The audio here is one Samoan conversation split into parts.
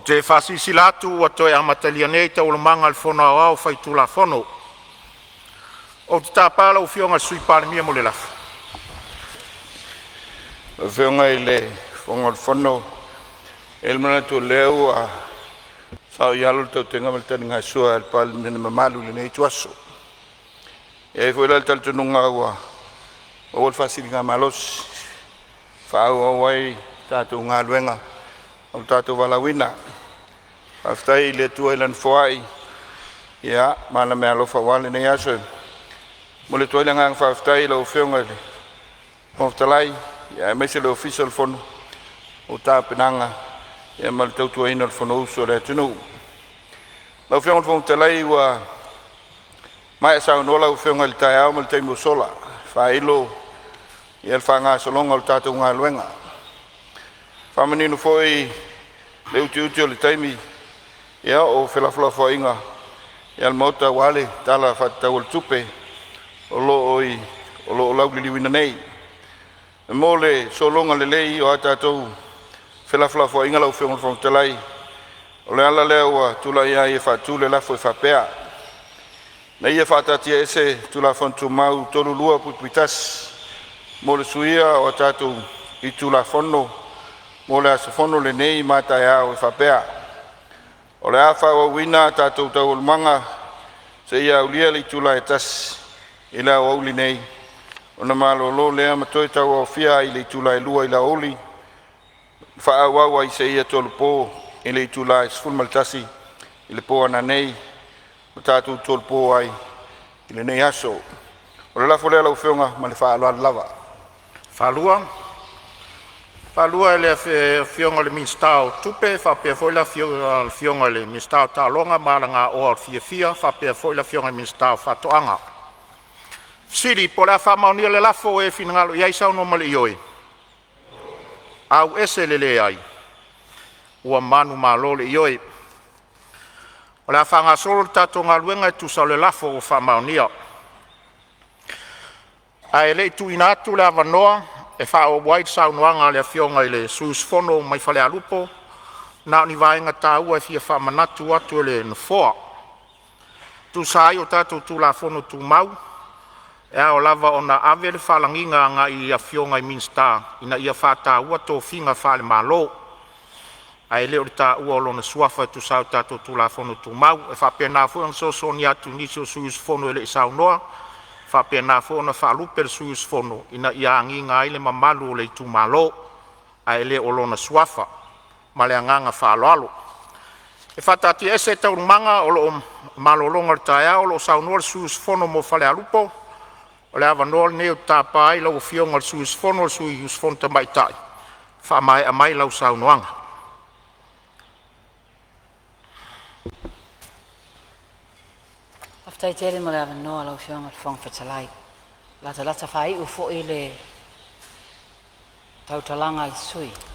te faasilasila atu ua toe amatalia nei Taualumaga a le Fono Aoao Faitulafono. Ou te tapa lau Afioga i le Sui Palemia mo le lafo. Lau Afioga i le Fofoga Fetalai, e i ai le manatu o lea ua saoialo le tautega ma le taligasua a le Palemene mamalu i lenei ituaso. E i ai foi la le talitonuga ua maua le faasiligamalosi e faaauau ai tatou galuega o le tatou valaauina. Faafetai i le Atua i Lana foai ma ana meaalofa aua lenei aso. E momoli atu ai le agaga faafetai i lau Afioga i le Fofoga Fetalai aemaise le Ofisa o le Fono mo tapenaga ma le tautuaina o le Fonousu a le atunuu. Lau Afioga i le Fofoga Fetalai, ua maea saunoa lau Afioga i le taeao ma le taimi ua sola e faailo le faagasologa o le tatou galuega. E faamanino foi le utiuti o le taimi o felafolafoaiga a le Maota aua le Tala Faatatau o le Tupe o lo o lauliliuina nei. Mo le sologa lelei o a tatou felafolafoaiga lau Afioga i le Fofoga Fetalai, o le ala lea ua tulai ai e faatu le lafo e faapea, Ina ia faataatiaese Tulafono Tumau 32(1) mo le suia o a tatou itula Fono mo le aso fono lenei ma a taeao e faapea, o le a faaauauina a tatou Taualumaga seia aulia le itula e 1:00 i le aoauli nei, ona malolo lea ma toe tauaofia ai i le itula e 2:00 i le aoauli ma faaauau ai seia tolopo i le itula e 11:00 i le po a nanei na tatou tolopo ai i lenei aso. O le lafo lea lau Afioga ma le faaaloalo lava. E faataloa i le Afioga i le Minisita o Tupe faapea foi le Afioga i le Minisita o Taaloga ma Alagaoa Fiafia faapea foi le Afioga i le Minisita o Faatoaga. O le a faamaonia le lafo. Ua e finagalo ai saunoa ma le ioe. Ae ua manumalo le ioe. O le a faagasolo le tatou galuega e tusa o le lafo ua faamaonia. Ae le i tuuina atu le avanoa e faaauau ai le saunoaga a le Afioga i le sui usufono mo Falealupo, na o ni vaega taua e fia faamanatu atu e le Nofoa. E tusa ai o tatou Tulafono Tumau, e ao lava ona ave le faalagiga agai i afioga i Minisita ina ia faataua tofiga faale-Malo, ae le o le taua o lona suafa e tusa ai o tatou Tulafono Tumau. E faapena foi ona fesoasoani atu i nisi o sui usufono e le i saunoa, e faapena foi ona faalupe le sui usufono ina ia agiga ai le mamalu o le itumalo, ae le o lona suafa. Ma le agaga faaaloalo. E faataatiaese Taualumaga o lo o i le malologa o le taeao o lo o saunoa le sui usufono mo Falealupo. O le avanoa lenei ou te tapa ai lau Afioga i le sui usufono o le sui usufono tamaitai e faamaea mai lau saunoaga. Faafetai tele mo le avanoa lau Afioga i le Fofoga Fetalai. E latalata faaiu foi le tautalaga a le sui usufono.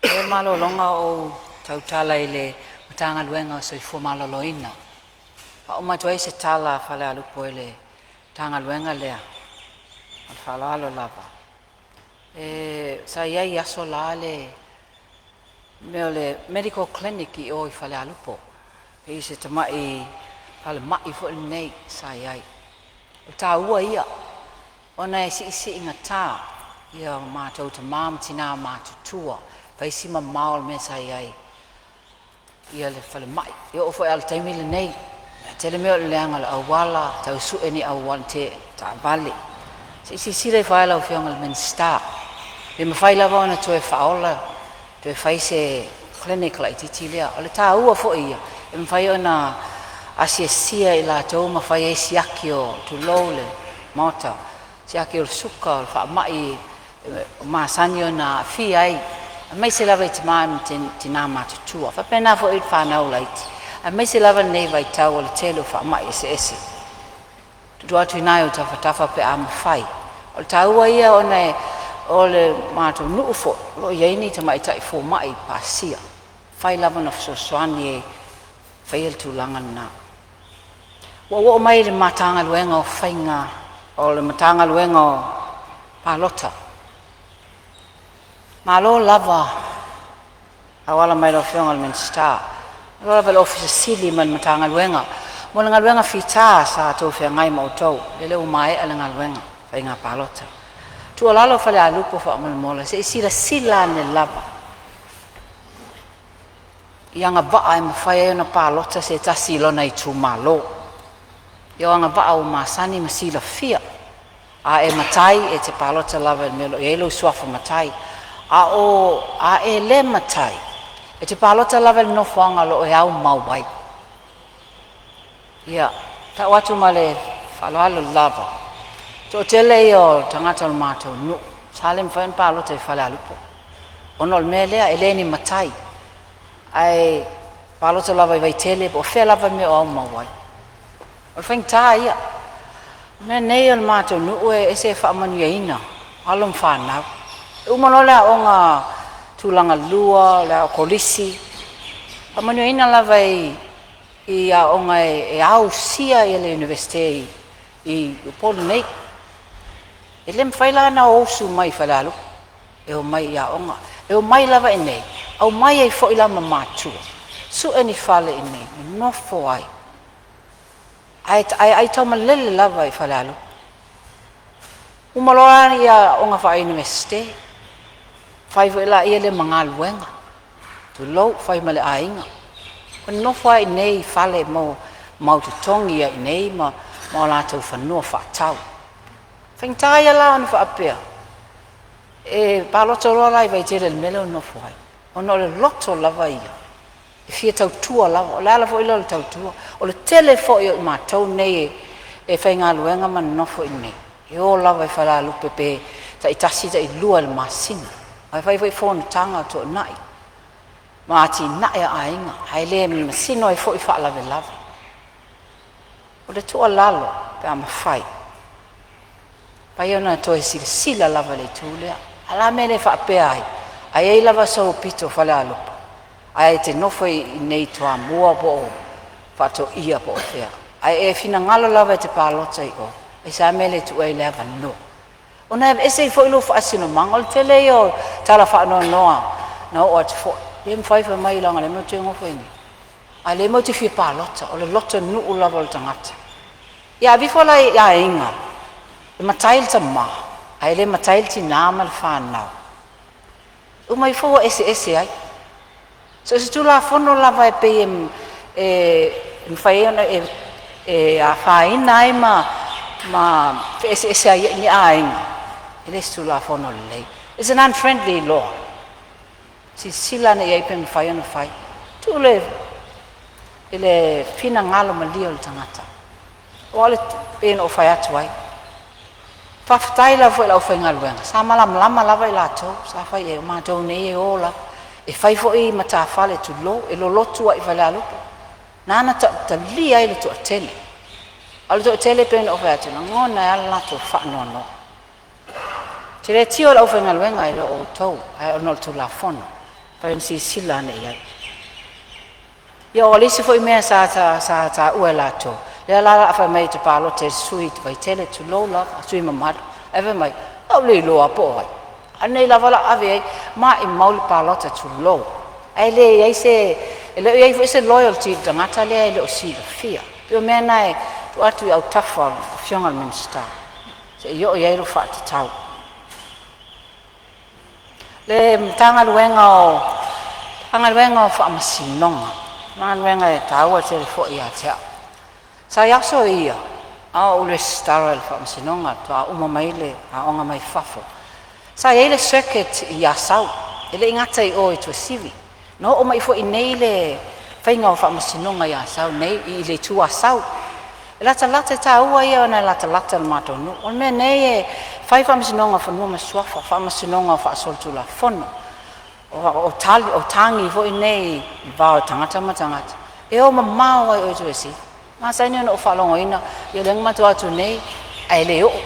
E faia le malologa o ou tautala i le Matagaluega o le Soifua Maloloina. Faauma atu ai se tala a Falealupo i le Matagaluega lea. Ma le faaaloalo lava. Sa i ai i aso la le mea o le medical clinic i o i Falealupo, pei se tamai falemai foi lenei sa i ai. O le taua ia ona e siisiigata ia matou tama ma tina matutua, fai si mamao o le mea sa i ai le falemai. E oo foi lava i le taimi lenei, e tele mea o le leaga o le auala, tau sue ni auala taavale. Se i silasila ifo lava lau Afioga i le Minisita pe mafai lava ona toe faaola toe fai se clinic laitiiti lea. O le taua foi ia e mafai ona asiasia e i latou ma fai ai siaki o, tulou le maota, siaki o le suka, o le faamai masani ona aafia ai aemaise lava i tama ma tina matutua, faapena foi i fanau laiti, aemaise lava lenei vaitau o le tele o faamai eseese. Tuu atu i ina i ou tafatafa pe a mafai. O le taua ia ona o le matou nuu foi o lo o i ai ni tamaitai fomai pasia, e mafai lava ona fesoasoani e faia le tulaga lena. Ua ou oo mai i le Matagaluega o le Matagaluega o Palota. Malo lava auala mai lau Afioga i le Minisita, malo lava i le Ofisa Sili ma le Matagaluega mo le galuega fita sa outou feagai ma outou, lele ua maea le galuega faiga palota. O le tuualalo a Falealupo faamolemole se i silasila ane lava i agavaa e mafai ai ona palota se tasi i lona itumalo. Ia o agavaa ua masani ma silafia, a e matai e te palota lava i le mea o lo o i ai lou suafa matai. A o a e le matai, e te palota lava i le nofoaga o lo o e aumau ai. Ia, e tau atu ma le faaaloalo lava, toatele ia o tagata o le matou nuu sa le mafai ona palota i Falealupo ona o le mea lea, e le ni matai ae palota lava i Vaitele po o fea lava le mea o aumau ai. O le faigata ia. O le mea nei o le matou nuu e ese e faamanuiaina alo ma fanau. E uma loa le aoga tulagalua, o le kolisi, faamanuiaina lava i aoga e ausia le Iunivesite i Upolu nei. E le mafai la ona o usu mai i Falealupo e omai i aoga, e omai lava i inei, aumai ai foi la ma matua, sue ni fale i inei e nonofo ai, ae aitaumalele lava i Falealupo. Uma loa aoga faa-Iunivesite, fai foi lea ma galuega, tulou, fai ma le aiga, nonofo lava i inei i fale e mau totogi ai i inei ma o latou fanua faatau. Faigata ia la ona faapea e palota loa la i Vaitele i le mea lea e nonofo ai, ona o le loto lava ia e fia tautua lava. O le ala foi lea o le tautua. O le tele foi o i matou nei e faigaluega ma nonofo i inei, e o lava i Falealupo pe taitasi, tailua i le masina, aua e fai foi fonotaga o tuanai ma atinae a aiga, ae le masino ai foi faalavelave. O le tuualalo pe a mafai, mafai ona toe silasila lava i le itu lea. Ae o le a le mea e le faapea ai, a i ai lava sou pito Falealupo ae e te nofo i Toamua po o Faatoia po o fea, ae e finagalo lava e te palota i o, aisea le mea e le tuu ai le avanoa? Ona e ese ai foi lou faasinomaga. O le tele ia o tala faanoanoa na oo atu foi, le mafai fai mai leaga o lea matou te nofo i inei, a o lea matou te fia palota. O le lotonuu lava o le tagata. Ia aveifo la i aiga e matai le tama ae le matai le tina ma le fanau, uma ifo ua eseese ai. So o se tulafono lava e pei e mafai ai ona e afaina ai ma feeseeseai ai ni aiga, e le o se tulafono lelei. It's an unfriendly law. Silasila ane i ai pe mafai ona fai. Tuu le i le finagalo malie o le tagata. Aua o le pei ona ou fai atu ai, faafetai lava foi i le aufaigaluega sa malamalama lava i latou sa fai i ai, o matou nei e o lava. E fai foi matafale tulou, e lolotu lava i Falealupo, na ona talia ai le toatele. A o le toatele pei ona ou fai atu, e lagona ai lava le latou faanoanoa. Ou te le tio i le aufaigaluega e le o outou, ae ona o le tulafono e mafai ona silasila ane i ai. Ia o le isi foi mea sa taua e latou, lea la o le a fai mai e te palota i le sui i Vaitele tulou lava sui mamalu, ae fai mai, o a'u le iloa po o ai, a o lenei lava o le a ave i ai, maimau le palota tulou, ae leai se, e le o i ai foi se loyalty i le tagata lea e le o silafia. Pei o mea na e tuu atu i autafa o le Afioga i le Minisita se i oo i ai le faatatau. Le Matagaluega o Faamasinoga, galuega e taua tele foi ia te au. Sa i aso ia a o ou resitala i le faamasinoga faatoa uma mai le aoga mai fafo, sa i ai le circuit i Asau, e le i gata i o i Tuasivi. Na oo mai foi i inei le faiga o faamasinoga i Asau nei i le itu Asau. E latalata, e taua ia ona e latalata i le matou nuu. O le mea nei e fai faamasinoga o Fanua ma Suafa, faamasinoga faasolitulafono, o tagi foi nei i le va o tagata ma tagata, e o mamao lava i o i Tuasivi. E masani ona ou faalogoina, ia lea na matou o atu nei ae le oo.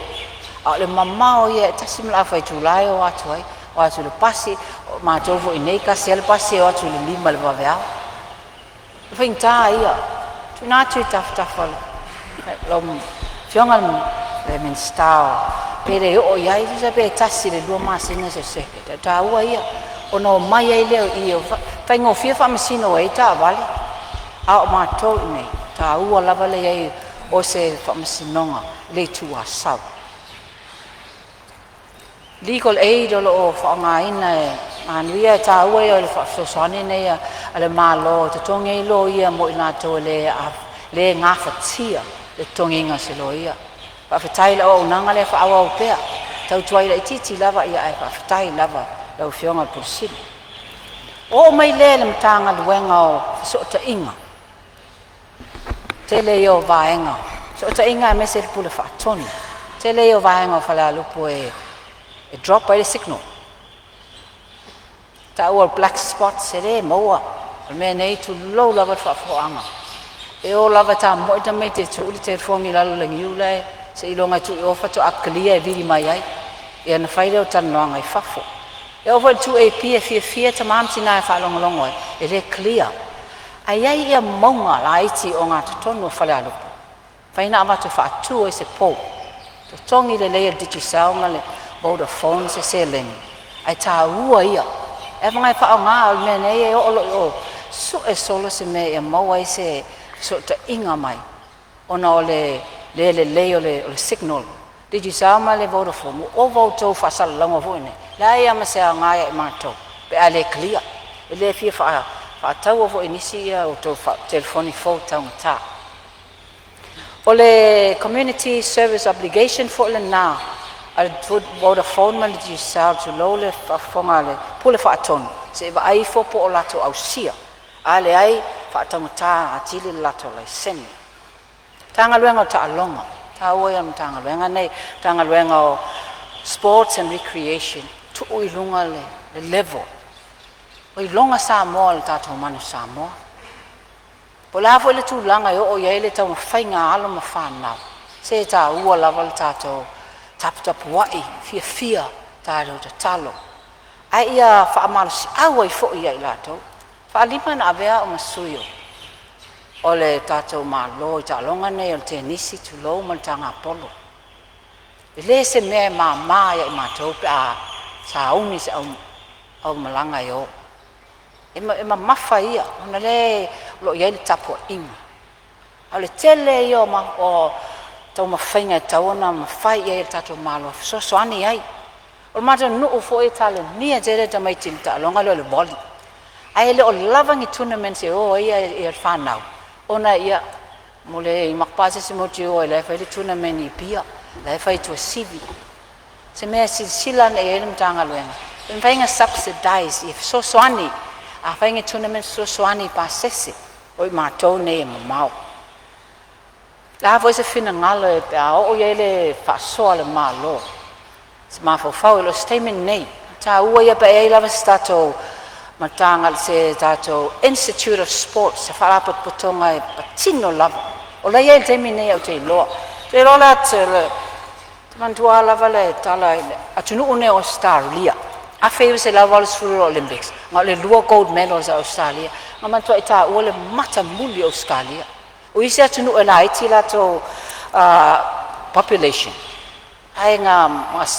A o le mamao ia, e tasi ma le afa itula e o atu ai, o atu i le pasi, o matou foi i inei e tasi lava le pasi e o atu i le 5 i le vaveao. O le faigata ia, tuuina atu i tafatafa o lau Afioga i le le Minisita pe le oo i ai, tusa pe 1 i le 2 masina se circuit. E taua ia ona omai ai lea i i, faigofie faamasino ai taavale, a o matou i inei, taua lava le i ai o se faamasinoga i le Itu Asau. Legal aid o lo o faaaogaina e manuia, e taua ia o le faafesoasoani nei a le Malo e totogi ai loia mo i latou e le gafatia le totogiina o se loia. Faafetai i le auaunaga lea faaauau pea, tautuai laitiiti lava ia ae faafetai lava lau Afioga i le Pule Sili. Oo mai lea i le Matagaluega o Fesootaiga, tele ia o vaega fesootaiga aemaise le Pule Faatonu, tele ia o vaega o Falealupo e drop ai le signal, taua black spots e le maua. O le mea nei, tulou lava le faafofoga, e o lava e tamomoe tamaiti e tuu le telefoni i lalo o le niu lae seiloga e tuu i o faatoa clear e vili mai ai, ia ona fai lea o talanoaga i fafo. E oo foi i le 2AP e fiafia tamā ma tinā e faalogologo ai, e le clear. Ae i ai ia mauga laiti ogatotonu o Falealupo, mafai ona avatu e faatu ai se pou, totogi lelei e le Digicel ma le Vodafone se seleni, ae taua ia e afaga e faaaoga. O le mea nei e oo loa i o sue solo se mea ia maua ai se fesootaiga mai ona o le le lelei o le signal. Digicel ma le Vodafone ua ova outou faasalalauga foi nei, leai lava ma se aoga ia i matou pe a le clear. E le fia faataua foi i nisi ia outou telefoni fou taugata. O le community service obligation foi lena a le Vodafone ma le Digicel, tulou le faafofoga a le Pule Faatonu, se i vaai ifo po o latou ausia, a leai faataugata atili le latou laisene. Matagaluega o Taaloga, taua ia o Matagaluega nei, Matagaluega o Sports and Recreation, tuu i luga le level ua iloga Samoa i le tatou Manu Samoa. Po o le a foi le tulaga e oo i ai le taumafaiga a alo ma fanau, se e taua lava le tatou taputapuai fiafia, tatou tatalo ae ia faamalosiau ai foi ia i latou. Faalima ona avea au ma sui o le tatou Malo i taaloga nei o le tenisi tulou ma le tagapolo. E le se mea e mama ia i matou pe a sauni se aumalaga e o. E mamafa ia, ona lea o lo o i ai le tapuaiga. A o le tele ia o taumafaiga e tatau ona mafai i ai e le tatou Malo e fesoasoani ai. O le matou nuu foi e talenia tele tamaiti i le taaloga lea o le volley, ae le o lava ni tournaments e o ai ia fanau ona ia mo le makapa se isi motu o ai la e fai le tournament i Apia, la e fai i Tuasivi. Se mea e silasila ane i ai le Matagaluega, e mafai ona subsidize ia fesoasoani a fai ni tournament, fesoasoani i pasese o i matou nei e mamao. Le a foi se finagalo pe a oo i ai le faasoa a le Malo, se mafaufau i lo se taimi nei, taua ia pe ai lava se tatou mataga se tatou Institute of Sports, se faalapotopotoga e patino lava. O la i ai le taimi nei, au te iloa te iloa le atu le manatua lava le tala i le atunuu nei o Australia, 1980 Olympics, na o le lua gold medals a Australia, na matuai taua le matamuli o Australia. O isi atunuu e laiti latou population, ae na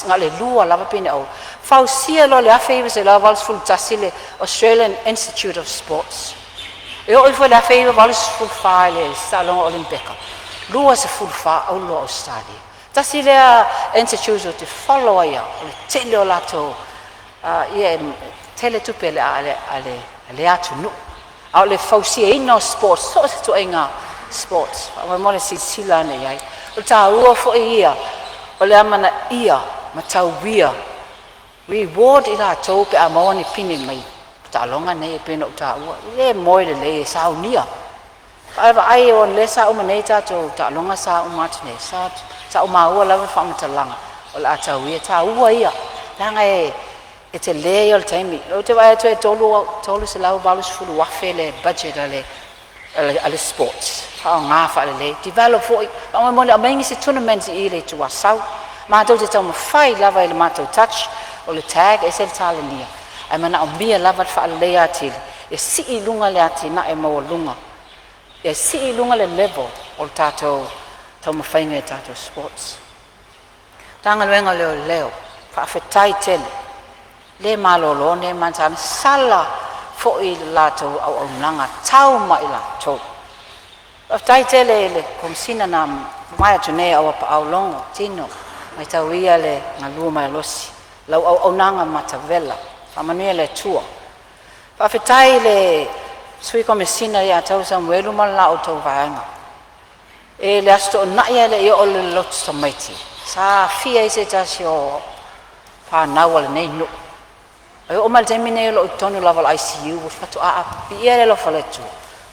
o le lua lava pine au. Fausia loa le 1981 le Australian Institute of Sports. E oo ifo i le 1984 i le taaloga Olympeka, 24 auro Australia. Tasi lea institute o te follow ai au, o le tele o latou ia e tele tupe a le atunuu. A o le fausiaina o sports, so o se ituaiga sports, faamolemole silasila ane i ai. O le taua foi ia o le amanaia ma tauia reward i latou pe a maua ni pine mai taaloga nei e pei ona ou taua. E le moe lelei e saunia. Vaai o lea sa uma nei tatou taaloga sa uma atu nei, sa ou maua lava le faamatalaga o le a tauia, taua ia, leaga e tele ia o le taimi. Ou te vaai atu e 380,000 le budget a le sports, faaaoga faalelei, develop foi. Faamolemole aumai nisi tournaments i le Itu Asau. Matou te taumafai lava i le matou touch, o le tag ese le talenia, ae manaomia lava le faaleleia atili, e sii i luga le atinae maualuga, e sii i luga le level o le tatou taumafaiga i tatou sports. Matagaluega o Leoleo, faafetai tele, le malolo nei ma sala foi le latou auaunaga tau mai latou. Faafetai tele i le Komesina na mavae atu nei Auapaau Logo Tino, mataulia le galue malolosi lau auaunaga matavela. Faamanuia le Atua. Faafetai i le Sui Komesina ia Samuelu ma la outou vaega. I le Aso Toonai ae le i oo i le lotu tamaiti, sa aafia ai se tasi o fanau a lenei nuu. E oo mai i le taimi nei o lo o i totonu lava o le ICU. Faatoa viia le alofa o le Atua ua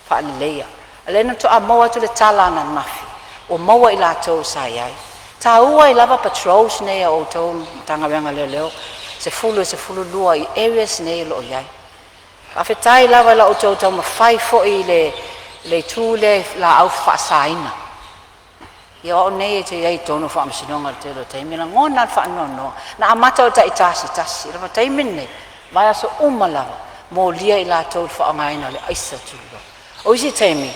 faaleleia. A o lea na faatoa maua atu le tala ananafi ua maua i latou sa i ai. E taua ai lava patrols nei a outou le Matagaluega o Leoleo 10 i le 12 i areas nei o lo o i ai. Faafetai lava i la outou taumafai foi i le itu lea i laau faasaina. Ia o au nei ou te i ai i totonu o faamasinoga i le tele o taimi, e lagona lava le faanoanoa. Na amata o le taitasi tasi, a o le taimi lenei, o vaiaso uma lava, e molia i latou i le faaaogaina o le aisa tulou. O isi taimi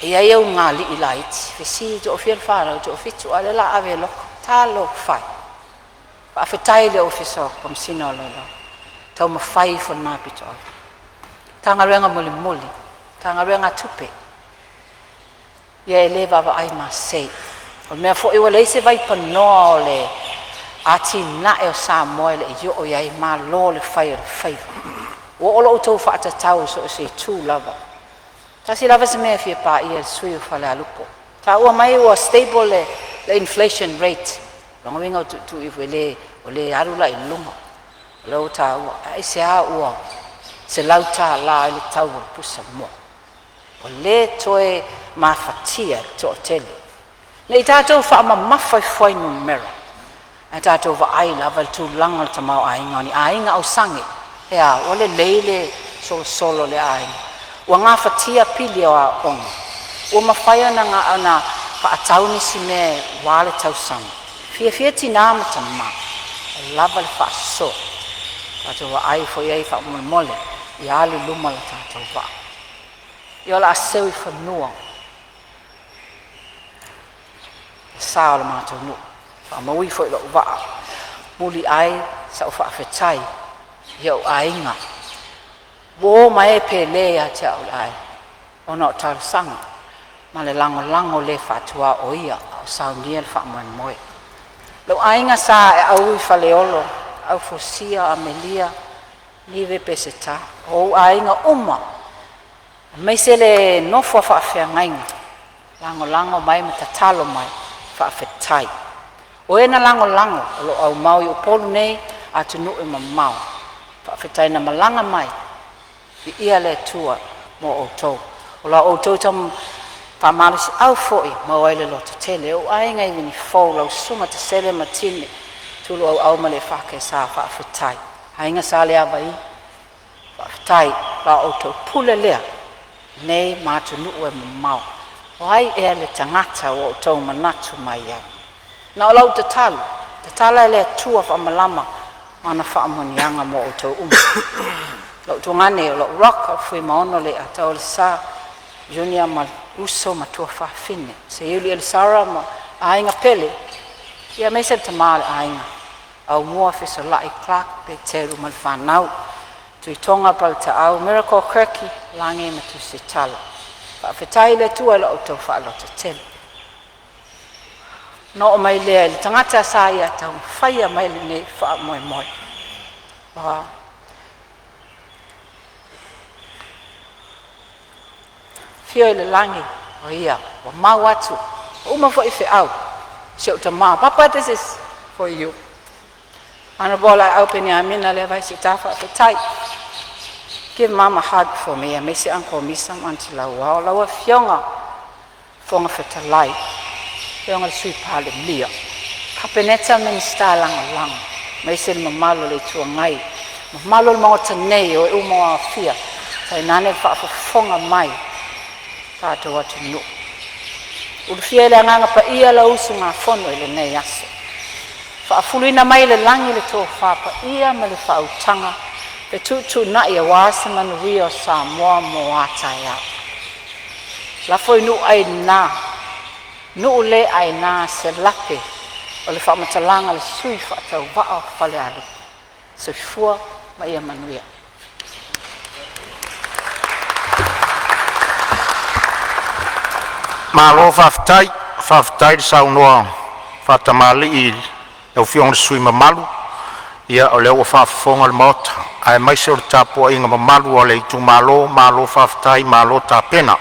e i ai ulugalii laiti, fesili toafia le fanau, toafitu, a o lea o le a ave e loka. Talofa e! Faafetai i le Ofisa o Komesina o Leoleo, taumafai ifo i lena pitoau. Matagaluega mulimuli, Matagaluega a Tupe, ia e le vaavaai masei. O le mea foi ua leai se vaipanoa o le atinae o Samoa e le i oo i ai, malo le fai o le faiva. Ua oo lo outou faatatau i so o se itu lava. Tasi lava si mea e fia paia e le sui usufono o Falealupo, taua mai ua stable le inflation rate, lona uiga ua tuutuu ifo e le, ua le alu la i luga. O lea ua taua, ae aisea ua $100 ai le tau o le pusamoa? Ua le toe mafatia e le toatele. Ne i tatou faamamafa i fuainumera, ae tatou vaai lava i le tulaga o le tamaoaiga o ni aiga ausage. E a? Ua lelei le solosolo o le aiga, ua gafatia pili o aoga, ua mafai ona faatau nisi mea aua le tausaga. Fiafia tina ma tama ua lava le faasoa. Tatou vaai ifo i ai faamolemole, ia alu i luma le tatou vaa. Ia o le a seu i fanua le sa o le matou nuu, faamaui foi lou vaa, muliai sau faafetai i ou aiga, uo ma e pele ia te au le aiga, ona o talosaga ma le lagolago le faatuaoia a o saunia le faamoemoe. Lou aiga sa Aeau i Faleolo, Aufusia Amelia Nive Peseta, o ou aiga uma aemaise le nofo a faafeagaiga, lagolago mai ma tatalo mai, faafetai. O e na lagolago o lo o aumau i Upolu nei, atunuu e mamao, faafetai na malaga mai, viia le Atua mo outou. O la outou faamalosiau foi e maua ai le lototele. Ou aiga i Nifou, lau susuga Tesele ma Time, Tuluauau ma le EFKS, faafetai. Aiga Saleavai, faafetai. O la outou pule lea nei ma atunuu e mamao. O ai ea le tagata ua outou manatu mai ai? Na o lau tatalo, tatala e le Atua faamalama ana faamanuiaga mo outou uma. Lou tuagane o lou rock, o Fuimaono Leiataolesa Junior ma uso ma tuafafine, Seiuli Elisara ma aiga pele, ia aemaise le tama o le aiga, Aumua Fesolai Clark Peteru ma le fanau, Tuitoga Paletaau Miracle Kirky Lagi ma Tusitala. Faafetai i le Atua i la outou faalototele. Ona oo mai lea i le tagata sa ia taumafaia mai lenei faamoemoe. Ua afio i le lagi o ia ua mau atu, ua uma foi feau, si ou tama Papa, this is for you. Honorable Laau Peniamina Leavai Sita, faafetai. Give Mama a hug for me, aemaise Uncle Misa ma Aunty Lauao, lau Afioga Fofoga Fetalai, afioga i le Sui Palemia, Kapeneta, Minisita Lagolago, aemaise le mamalu o le Itu Agai, mamalu o le Maota nei o e uma ua aofia, tainane le faafofoga mai a lo tatou atunuu. Ulufia e le Agaga Paia lau usugafono i lenei aso, faafuluina mai le lagi le tofa paia ma le faautaga e fetuutuunai aua se manuia o Samoa mo a taeao. Lafo i nuu aina, nuu le aina se lape O le faamatalaga a le sui faatauvaa o Falealupo. Soifua ma ia manuia. Malo faafetai, faafetai le saunoa faatamalii i lau Afioga i le sui usufono mamalu. Ia o lea ua faafofoga le Maota aemaise o le tapuaiga mamalu a le itumalo, malo faafetai malo tapena.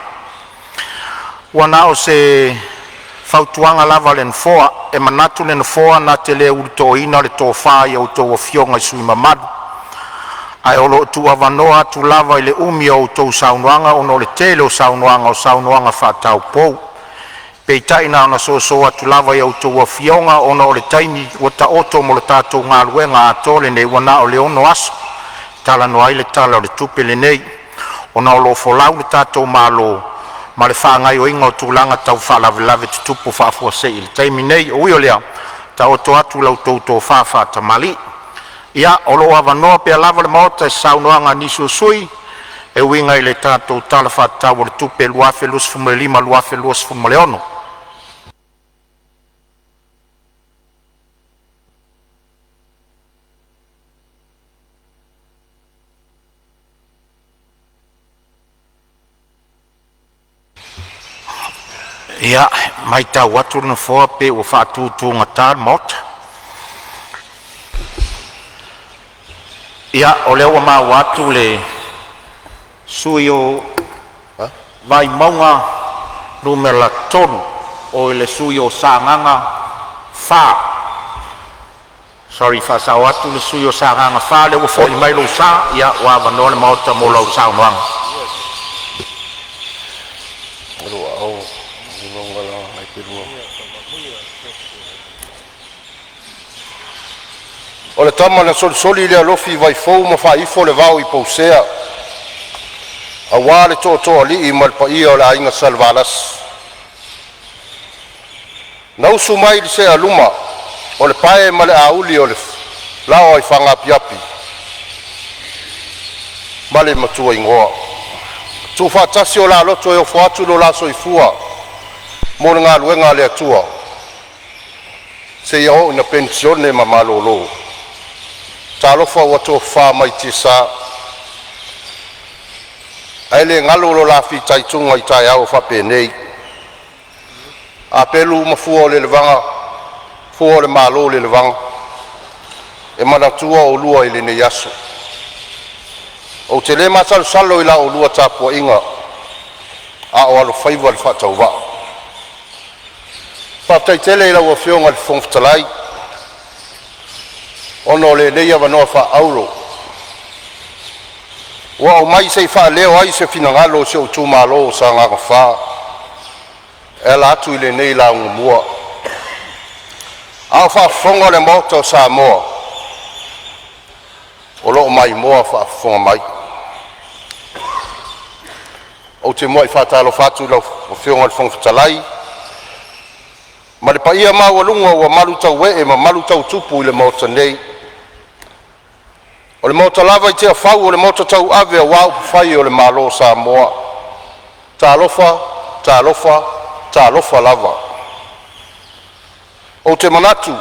Ua na o se fautuaga lava a le Nofoa, e manatu le Nofoa na te le ulutoina le tofa i a outou Afioga i sui usufono mamalu, ae o lo o tuuavanoa atu lava i le umi o a outou saunoaga ona o le tele o saunoaga o saunoaga faa-taupou. Peitai na ona soso atu lava i a outou afioga ona o le taimi ua taoto mo le tatou galuega atoa lenei ua na o le 6 aso e talanoa ai le Tala o le Tupe lenei, ona o lo o folau le tatou Malo ma le faagaoioiga o tulaga tau faalavelave tutupu faafuasei i le taimi nei. Ui o lea, taoto atu la outou tofa faatamalii. Ia, o lo o avanoa pea lava le Maota i se saunoaga a nisi o sui usufono e uiga i le tatou Tala Faatatau o le Tupe 2025/2026. Ia, e matau atu le Nofoa pei ua faatutugata le Maota. Ia, o lea ua maua atu le sui usufono mo Vaimauga 3, o le sui usufono o Sagaga 4. Sorry, e faasao atu le sui usufono o Sagaga 4, o lea ua foi mai lou sa. Ia, ua avanoa le Maota mo lau saunoaga. O le tama na solisoli le alofi i vaifou ma faaifo le vao i Pousea, aua le tootooalii ma le paia o le aiga Salevalasi. Na usu mai le sealuma, o le pae ma le auli o le laoa i Fagaapiapi ma le Matuaigoa. Tuufaatasi o la loto e ofo atu lo la soifua mo le galuega a le Atua seia oo ina penisione ma malolo. Talofa ua tofafa mai tiasa, ae le galo lo la fitaituga i taeao faapenei. A pelu ma fua o le fua o le malo i le lelevaga, e manatua oulua i lenei aso. Ou te le masalosalo i la oulua tapuaiga a o alofaiva le faatauvaa. Faafetai tele i lau Afioga i le Fofoga Fetalai ona o lenei avanoa faaauro ua aumai se i faaleo ai se finagalo o si ou itumalo o Sagaga 4 e ala atu i lenei lauga mua. A o faafofoga le Maota o Samoa, o lo o maimoa faafofoga mai. Ou te muai faatalofa atu i lau Afioga i le Fofoga Fetalai ma le paia maualuga ua malutauee ma malutautupu i le Maota nei. O le Maota lava i Tiafau o le maota tauave aua upufai o le Malo o Samoa. Talofa, talofa, talofa lava. Ou te manatu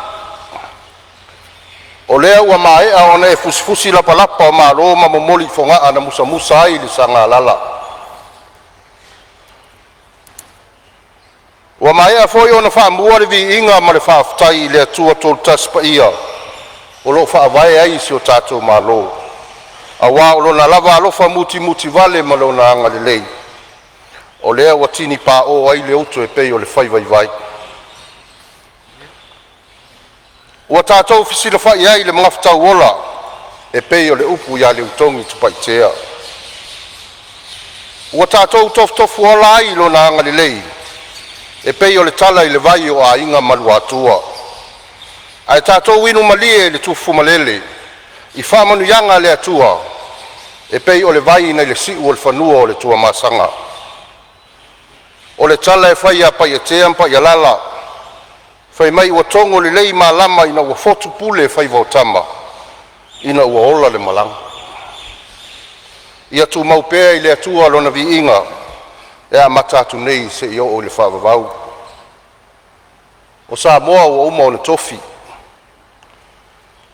o lea ua maea ona e fusifusi lapalapa o malo ma momoli i Fogaa na musamusa ai le Sagalala. Ua maea foi ona faamua le viiga ma le faafetai i le Atua Toletasi Paia o lo o Faavae ai si o tatou Malo, aua o Lona lava alofa mutimutivale ma Lona agalelei o lea ua tini pao ai le uto e pei o le fai vaivai. Ua tatou fesilafai ai i le magafetau ola e pei o le upu ia Leutogi i Satupaitea. Ua tatou tofutofuola ai i Lona agalelei e pei o le tala i le vai o Aiga ma Luatua. Ae tatou inu malie le tufumalele i faamanuiaga a le Atua e pei o le vai nai le siu o le fanua o le Tuamasaga. O le tala e fai ia Paiatea ma Paialala, faimai ua togo lelei malama ina ua fotu pule faiva o tama ina ua ola le malaga. Ia tumau pea i le Atua Lona viiga e amata atu nei seia oo i le faavavau. O Samoa ua uma ona tofi,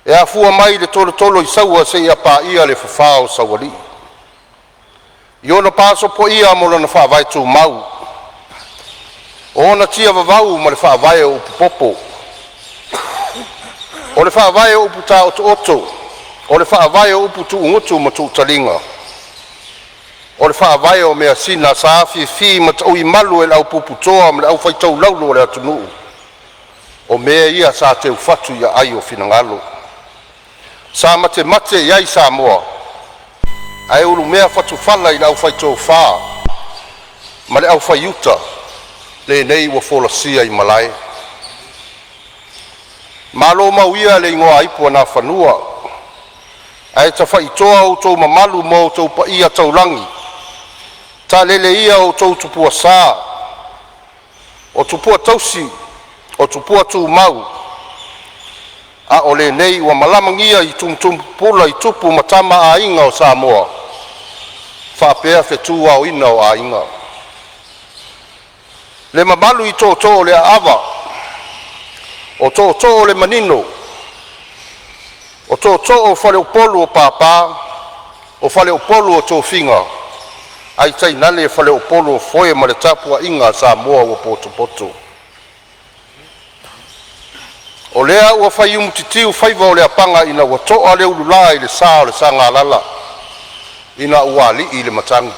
e afua mai i le tolotolo i Saua seia paia le fafa o Saualii, i ona pa sopoia ma lona faavae tumau, o ona tia vavau ma le faavae o upu popo, o le faavae o upu taotooto, o le faavae o upu tuugutu ma tuutaliga, o le faavae o measina sa afifi ma tauimalu e le aupuputoa ma le aufaitaulaulu o le atunuu. O mea ia sa teufatu i aai o finagalo sa matemate i ai Samoa ae ulumea fatufala i le aufaitofa ma le aufaiuta lenei ua folasia i malae. Malo mau ia le igoaipu a Nafanua ae tafaitoa outou mamalu ma outou paia taulagi, taalele ia outou tupua sa, o tupua tausi o tupua tumau, a o lenei ua malamagia i tumutumu pupula i tupu ma tama a aiga o Samoa faapea fetu aoina o aiga. Le mamalu i tootoo o le Aava, o tootoo o le Manino, o tootoo o faleupolu o papa, o faleupolu o tofiga, ae tainane faleupolu o foe ma le tapuaiga a Samoa ua potopoto. O lea ua faiumutitiu faiva o le apaga ina ua toa le ulula i le sa o le Sagalala ina ua alii le matagi.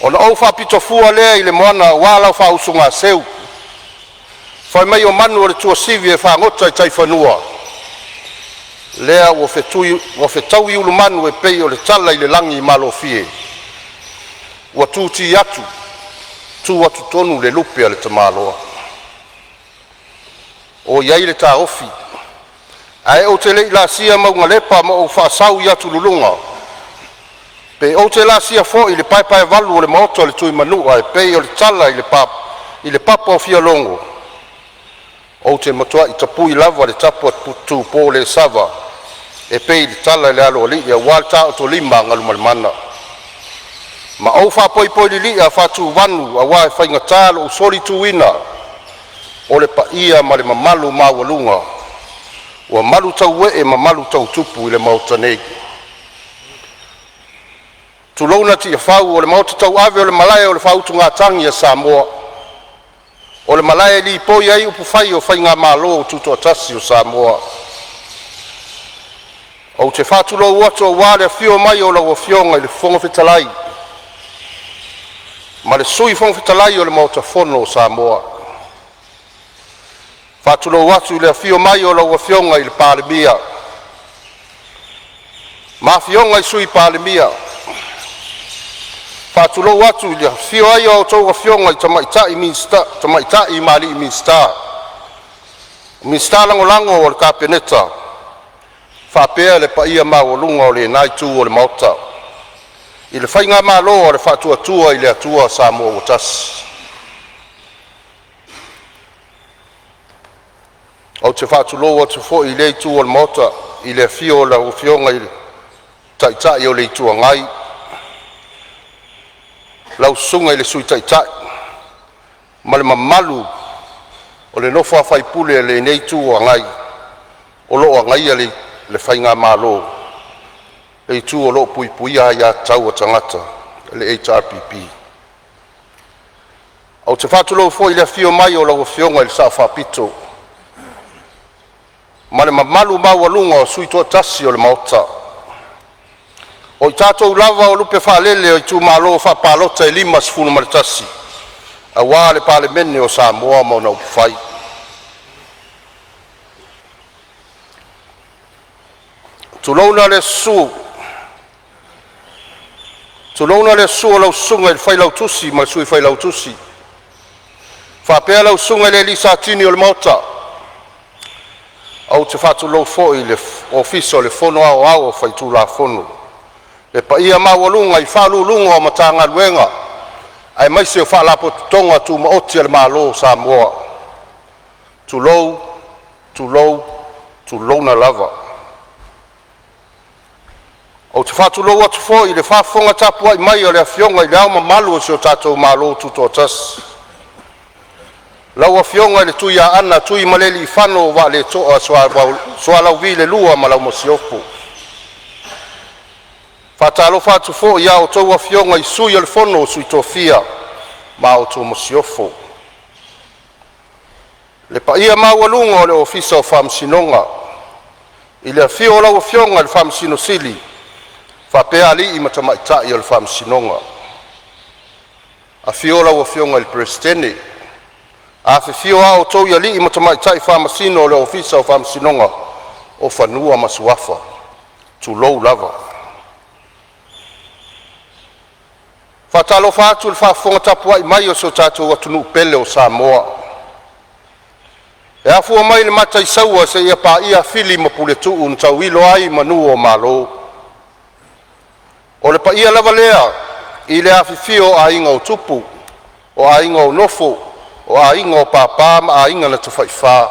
Ona ou faapito fua lea i le moana aua lau faausogaseu. Fai mai o manu o le tuasivi e fagota i taifanua, lea ua fetaui ulumanu e pei o le tala i le lagi malofie ua tuti atu, tu atu tonu le lupe a le tamaloa. O i ai le taofi, ae ou te le i laasia mauga ma ou faasau i atululuga, pe ou te laasia foi le paepaevalu o le maota o le Tuimanua e pei o le tala i le papa o fialogo, ou te matuai tapui lava le tapu a Tupolesava e pei o le tala i le Aloalii aua le taotolima a Galumalemana. Ma ou faapoipoi lilia faatuvanu aua e faigata lou solituina o le paia ma le mamalu maualuga ua malutauee ma malutautupu i le maota nei. Tulouna Tiafau o le maota tauave o le malae o le faautugatagi a Samoa, o le malae e lipoi ai upufai o faigamalo tutoatasi o Samoa. Ou te faatulou atu aua le afio mai o lau Afioga i le Fofoga Fetalai ma le Sui Fofoga Fetalai o le Maota Fono o Samoa. E faatulou atu i le afio mai o lau Afioga i le Palemia ma afioga i Sui Palemia. E faatulou atu i le afifio ai o a outou afioga i tamaitai ma alii Minisita, Minisita Lagolago o le Kapeneta faapea le paia maualuga o lena itu o le Maota i le faigamalo a le Faatuatua i le Atua Samoa ua Tasi. Ou te faatulou atu foi i lea itu o le Maota i le afio o lau Afioga i le Taitai o le Itu Agai, lau Susuga i le Sui Taitai ma le mamalu o le nofo a sui usufono a lenei Itu Agai o lo o agaia le faigamalo, le itu o lo o puipuia aia tatau a tagata, le HRPP. Ou te faatulou foi i le afio mai o lau Afioga i le Sao Faapito ma le mamalu maualuga o sui toatasi o le Maota. O i tatou lava o lupe faalele o itumalo faapalota e 51 aua le Palemene o Samoa ma ona upufai. Tulouna le susu o lau susuga i le Failautusi ma le Sui Failautusi, faapea lau susuga i le alii Satini o le Maota. Ou te faatulou foi i le Ofisa o le Fono Aoao Faitulafono, le paia maualuga i Faauluuluga o Matagaluega aemaise o Faalapotopotoga Tumaoti a le Malo o Samoa. Tulou, tulou, tulouna lava. Ou te faatulou atu foi i le faafofoga tapuai mai a le Afioga i Le Ao Mamalu o si o tatou Malo Tutoatasi, Lau Afioga i le Tuiaana Tuimalealiifano Vaaletoa Sualauvi II ma lau Masiofo. E faatalofa foi i a outou Afioga i Sui o le Fono a Sui Tofia ma a outou Masiofo. Le paia maualuga o le Ofisa o Faamasinoga, i le afio o lau Afioga i le Faamasino Sili faapea alii ma tamaitai o le Faamasinoga. Afio lau Afioga i le Peresetene, afifio alii ma tamaitai Faamasino o le Ofisa o Faamasinoga o Fanua ma Suafa. Tulou lava. E faatalofa atu i le faafofoga tapuai mai a si o tatou atunuu pele o Samoa, e afua mai le Mataisaua seia paia Fili ma Puletuu na tauilo ai manu o Malo. O le paia lava lea i le afifio o Aiga o Tupu, o Aiga o Nofo, o Aiga o Papa ma Aiga na Tafaifa,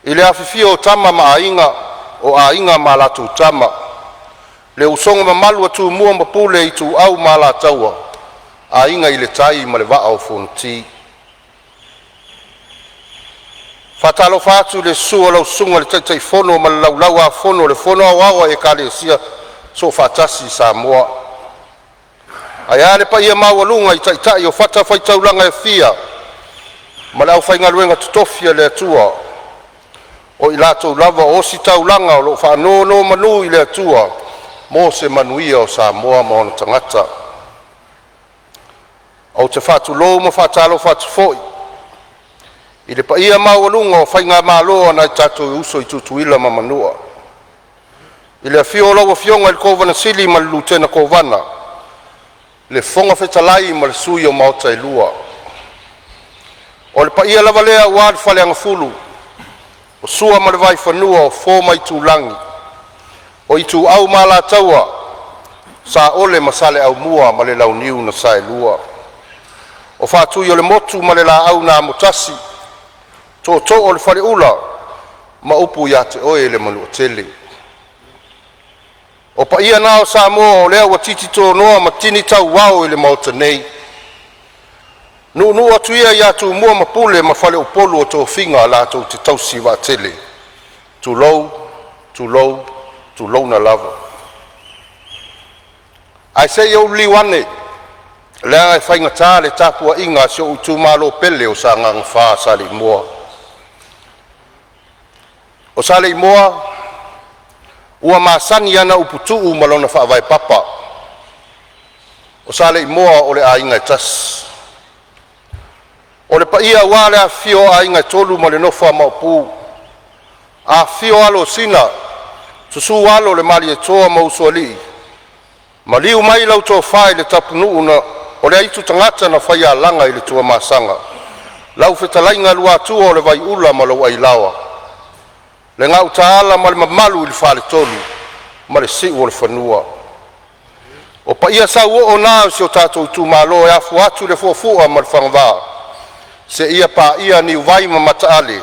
i le afifio o Tama ma Aiga, o Aiga ma latou Tama, le usoga mamalu a Tumua ma Pule, Ituau ma Alataua, Aiga i le Tai ma le Vaa o Fonoti. E faatalofa atu i le susu o lau Susuga i le Taitaifono ma le Laulau-a-Fono a le Fono Aoao a Ekalesia Soofaatasi i Samoa, ae a le paia maualuga i taitai o fatafaitaulaga e fia ma le aufaigaluega totofi a le Atua o i latou lava o ositaulaga o lo o faanonomanu i le Atua mo se manuia o Samoa ma ona tagata. Ou te faatulou ma faatalofa atu foi i le paia maualuga o faigamalo a nai o tatou uso i Tutuila ma Manua, i le afio o lau Afioga i le Kovana Sili ma le Lutena Kovana, le Fofoga Fetalai ma Sui o Maota e Lua. O le paia lava lea aua le Faleagafulu, o Sua ma le Vaifanua, o Fofo ma Aitulagi, Ituau ma Alataua, Saole ma Saleaaumua ma le Launiu na Saelua, le Faatuiolemotu ma le Laau na Amotasi, Tootoo o le Faleula ma upu ia te oe le Manuatele. O paia na o Samoa o lea ua titi tonoa ma tini tauao i le Maota nei. Nuunuu atu ia ia Tumua ma Pule ma Faleupolu o tofiga latou te tausi vaatele. Tulou, tulou, tulouna lava. Ae se i ou liliu ane, leaga e faigata le tapuaiga a si ou itumalo pele o Sagaga 4 Saleimoa. O Saleimoa ua masani ana upu tuu ma lona faavae papa. O Saleimoa o le aiga e tasi. O le paia aua le afifio o aiga e tolu ma le nofo a Maopu, afifio alo o Sina, susu alo o le Malietoa ma Usoalii, maliu mai lau tofa i le Tapunuu na o le aitu tagata na faialaga i le Tuamasaga, lau fetalaiga Luatua o le Vaiula ma lou Ailaoa, le Gautaala ma le mamalu i le faletolu ma le siuolefanua. O paia sauoo na o si o tatou itumalo e afua atu i le fuafua ma le fagavā seia paia Niuvai ma Mataale.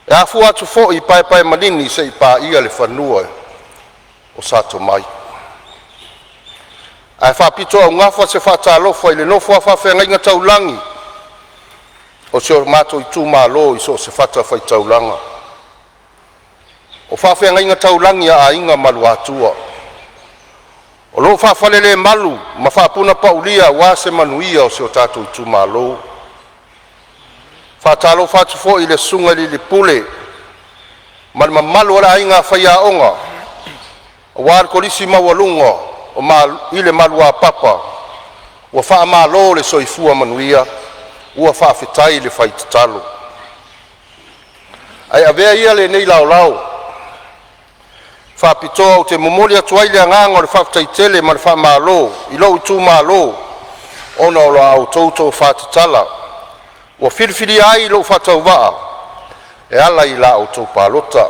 E afua atu foi i Paepaemalini seia paia le fanua o Sa Tomai. Ae faapitoaugafa se faatalofa i le nofo a faafeagaiga taulagi o si o matou itumalo i so o se fatafaitaulaga. O faafeagaiga taulagi a Aiga ma Luatua o lo o faafalelemalu ma faapunapaulia aua se manuia o si o tatou itumalo. E faatalofa atu foi i le susuga i le alii pule ma le mamalu o le aiga faiaoga aua le Kolisi Maualuga i le Maluapapa. Ua faamalo le soifua manuia, ua faafetai le fai tatalo. Ae avea ia lenei laolao faapitoa ou te momoli atu ai le agaga o le faafetai tele ma le faamalo i lou itumalo ona o la outou tofa tatala ua filifilia ai lou faatauvaa e ala i la outou palota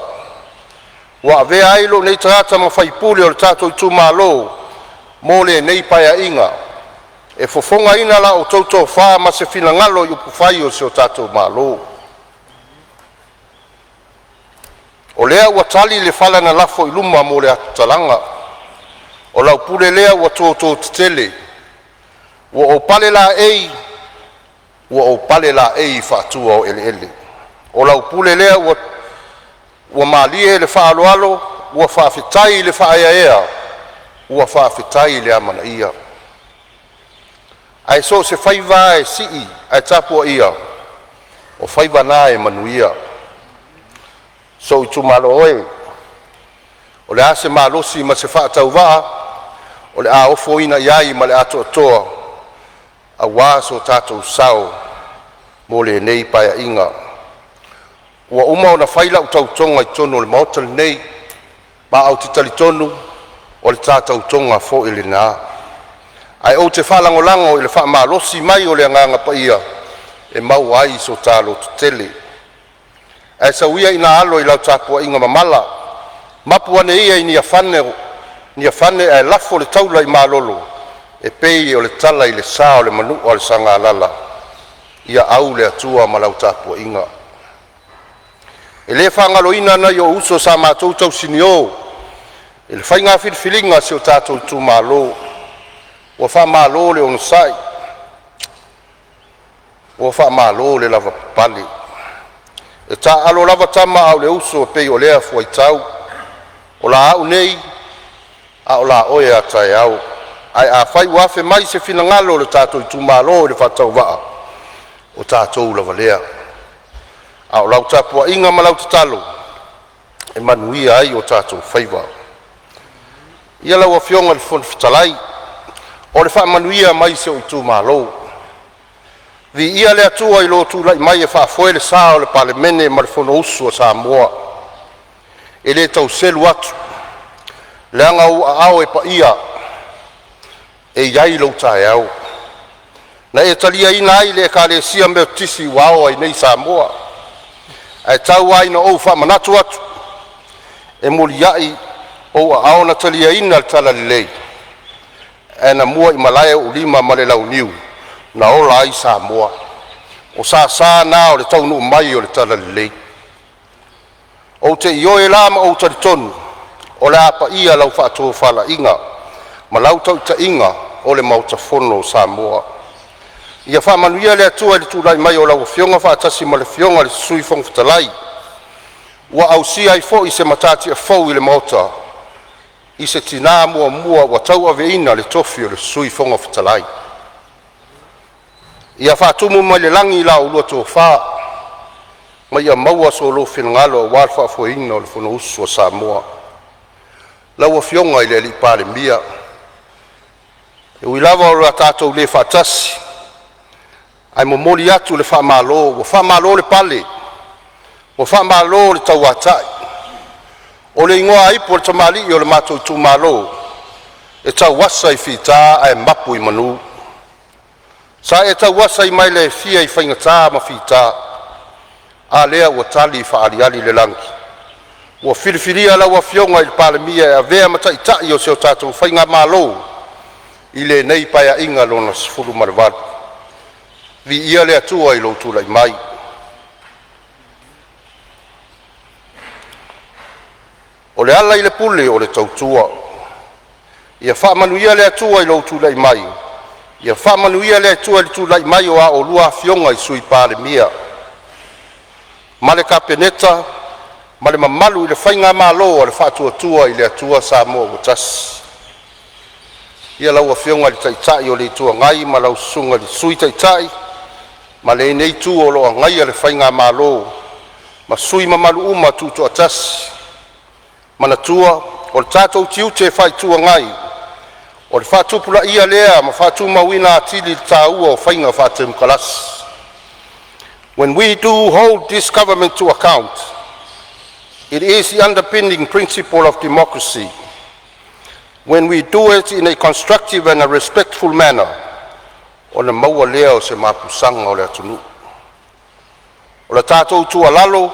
ua avea ai lou nei tagata ma sui usufono o le tatou itumalo mo lenei Paeaiga, e fofogaina la outou tofa ma se finagalo i upufai o si o tatou Malo. O lea ua tali le fala na lafo i luma mo le atu talaga, o lau pule lea ua toto tetele. Ua ou pale laei Ua ou pale laei i faatua o eleele. O lau pule lea ua malie le faaaloalo, ua faafetai le faaeaea, ua faafetai le amanaia. Ae so o se faiva lava e sii ae tapuaia, o faiva na e manuia. Sou itumalo e, o le a se malosi ma se faatauvaa o le a ofoina iai ma le atoatoa aua so tatou sao mo lenei Paeaiga. Ua uma ona fai lau tautoga i totonu o le maota lenei, ma ou te talitonu o le ta tautoga foi lena. Ae ou te faalagolago i le faamalosi mai o le Agaga Paia e maua ai so ta lototele. Ae sau ia ina alo i lau tapuaiga mamala, mapu ane ia i Niafane ae lafo le taula i malolo e pei o le tala i le sa o le manua o le Sagalala. Ia au le Atua ma lau tapuaiga. E le faagaloina nai ou uso sa matou tausinio i le faiga filifiliga a si o tatou itumalo. Ua faamalo le onosai, ua faamalo le lavapapale. E taaalo lava tama a o le uso, e pei o lea fuaitau, o la au nei a o la oe a taeao. Ae afai ua afe mai se finagalo o le tatou itumalo i le faatauvaa, o tatou lava lea. A o lau tapuaiga ma lau tatalo e manuia ai o tatou faiva. Ia lau Afioga i le Fofoga Fetalai, o le faamanuia mai si ou itumalo. Viia le Atua i lou tulai mai e faafoe le sa o le Palemene ma le Fonousu a Samoa. E le tau selu atu, leaga o ou aao e paia e i ai lou taeao, na e taliaina ai le Ekalesia Metotisi ua ao ai nei Samoa. Ae tau lava ina ou faamanatu atu, e muliai ou aao na taliaina le talalelei, ae na muaimalae ou lima ma le launiu na ola ai Samoa. O sasa na o le taunuu mai o le talalelei. Ou te ioe la ma ou talitonu o le a paia lau faatofalaiga ma lau tautaiga o le Maota Fono o Samoa. Ia faamanuia le Atua i le tulai mai o lau Afioga faatasi ma le Afioga i le Sui Fofoga Fetalai, ua ausia ai foi se matatia fou i le Maota i se tinã muamua ua tauaveina le tofi o le Sui Fofoga Fetalai. Ia faatumu mai le lagi la oulua tofa ma ia maua so oulua finagalo aua le faafoeina o le Fonousu a Samoa. Lau Afioga i le Palemia, e ui lava ua tatou le faatasi, ae momoli atu le faamalo, ua faamalo le pale, ua faamalo le tauatai. O le igoa ipu o le tamalii o le matou itumalo, e tauasa i fita ae mapu i manu. Sa e tauasa i maila e fia i faigata ma fita, a lea ua tali faaaliali le lagi. Ua filifilia lau Afioga i le Palemia e avea ma Taitai o si o tatou Faigamalo i lenei Paeaiga lona XVII. Viia le Atua i lou tulai mai. O le ala i le pule o le tautua. Ia faamanuia le Atua i lou tulai mai, ia faamanuia le Atua i le tulai mai o a oulua afioga i Sui Palemia ma le Kapeneta ma le mamalu i le faigamalo a le Faatuatua i le Atua Samoa ua Tasi. Ia lau Afioga i le Taitai o le Itu Agai ma lau Susuga i le Sui Taitai ma lenei itu o lo o agaia le faigamalo ma sui usufono mamalu uma tutoatasi. Manatua o le tatou tiute faa-Itu Agai o le faatupulaia lea ma faatumauina atili le taua o faiga faatemokarasi. When we do hold this government to account, it is the underpinning principle of democracy. When we do it in a constructive and a respectful manner, ona maua lea o se mapusaga o le atunuu. O le tatou tuualalo,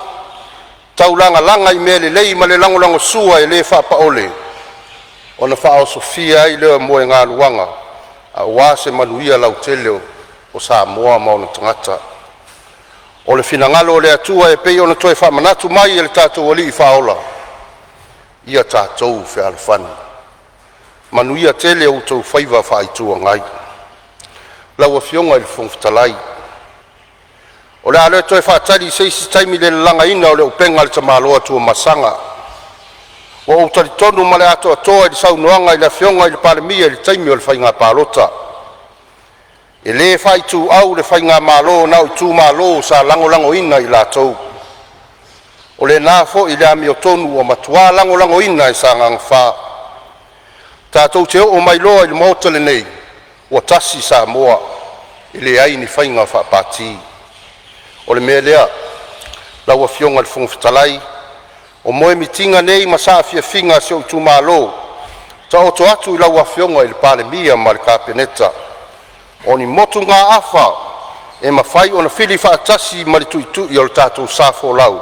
taulagalaga i mea lelei ma le lagolagosua e le faapaole ona faaosofia ai lea o moegaluaga aua se manuia lautele o Samoa ma ona tagata. O le finagalo o le Atua e pei ona toe faamanatu mai e le tatou Alii Faaola, ia tatou fealofani. Manuia tele outou faiva faa-Itu Agai. Lau Afioga i le Fofoga Fetalai, O le a le toe faatali i se isi taimi le lalagaina o le upega a le tamaloa Tuamasaga. Ua ou talitonu ma le atoatoa i le saunoaga a le Afioga i le Palemia i le taimi o le faiga palota, e le faaituau le faigamalo na o itumalo sa lagolagoina i latou. O lena foi le amiotonu ua matua lagolagoina e Sagaga 4. Tatou te oo mai loa i le Maota lenei, ua tasi Samoa, e leai ni faiga faapati. O le mea lea lau Afioga i le Fofoga Fetalai, o moemitiga nei ma saafiafiga a si ou itumalo, taoto atu i lau Afioga i le Palemia ma le Kapeneta, o ni motugaafa e mafai ona fili faatasi ma le tuitui o le tatou sa folau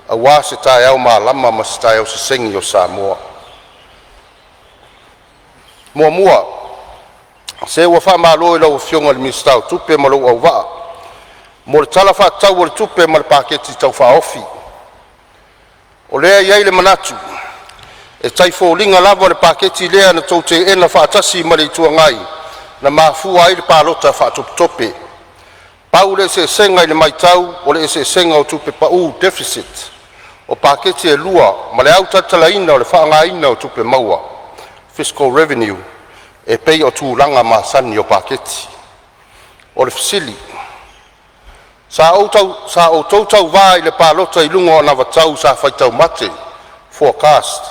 aua se taeao malama ma se taeao sesegi o Samoa. Muamua, se ua faamalo i lau Afioga i le Minisita o Tupe ma lou auvaa mo le Tala Faatatau o le Tupe ma le Paketi Tau Faaofi. O lea e i ai le manatu e tau foliga lava o le paketi lea na outou teena faatasi ma le Itu Agai na mafua ai le palota faatopetope. Pau le eseesega i le matau, o le eseesega o tupe pau (deficit) o paketi e lua ma le autalatalaina o le faaaogaina o tupe maua (fiscal revenue) e pei o tulaga masani o paketi. O le fesili; Sa outou tauva i le palota i luga o anavatau sa faitau mate (forecast)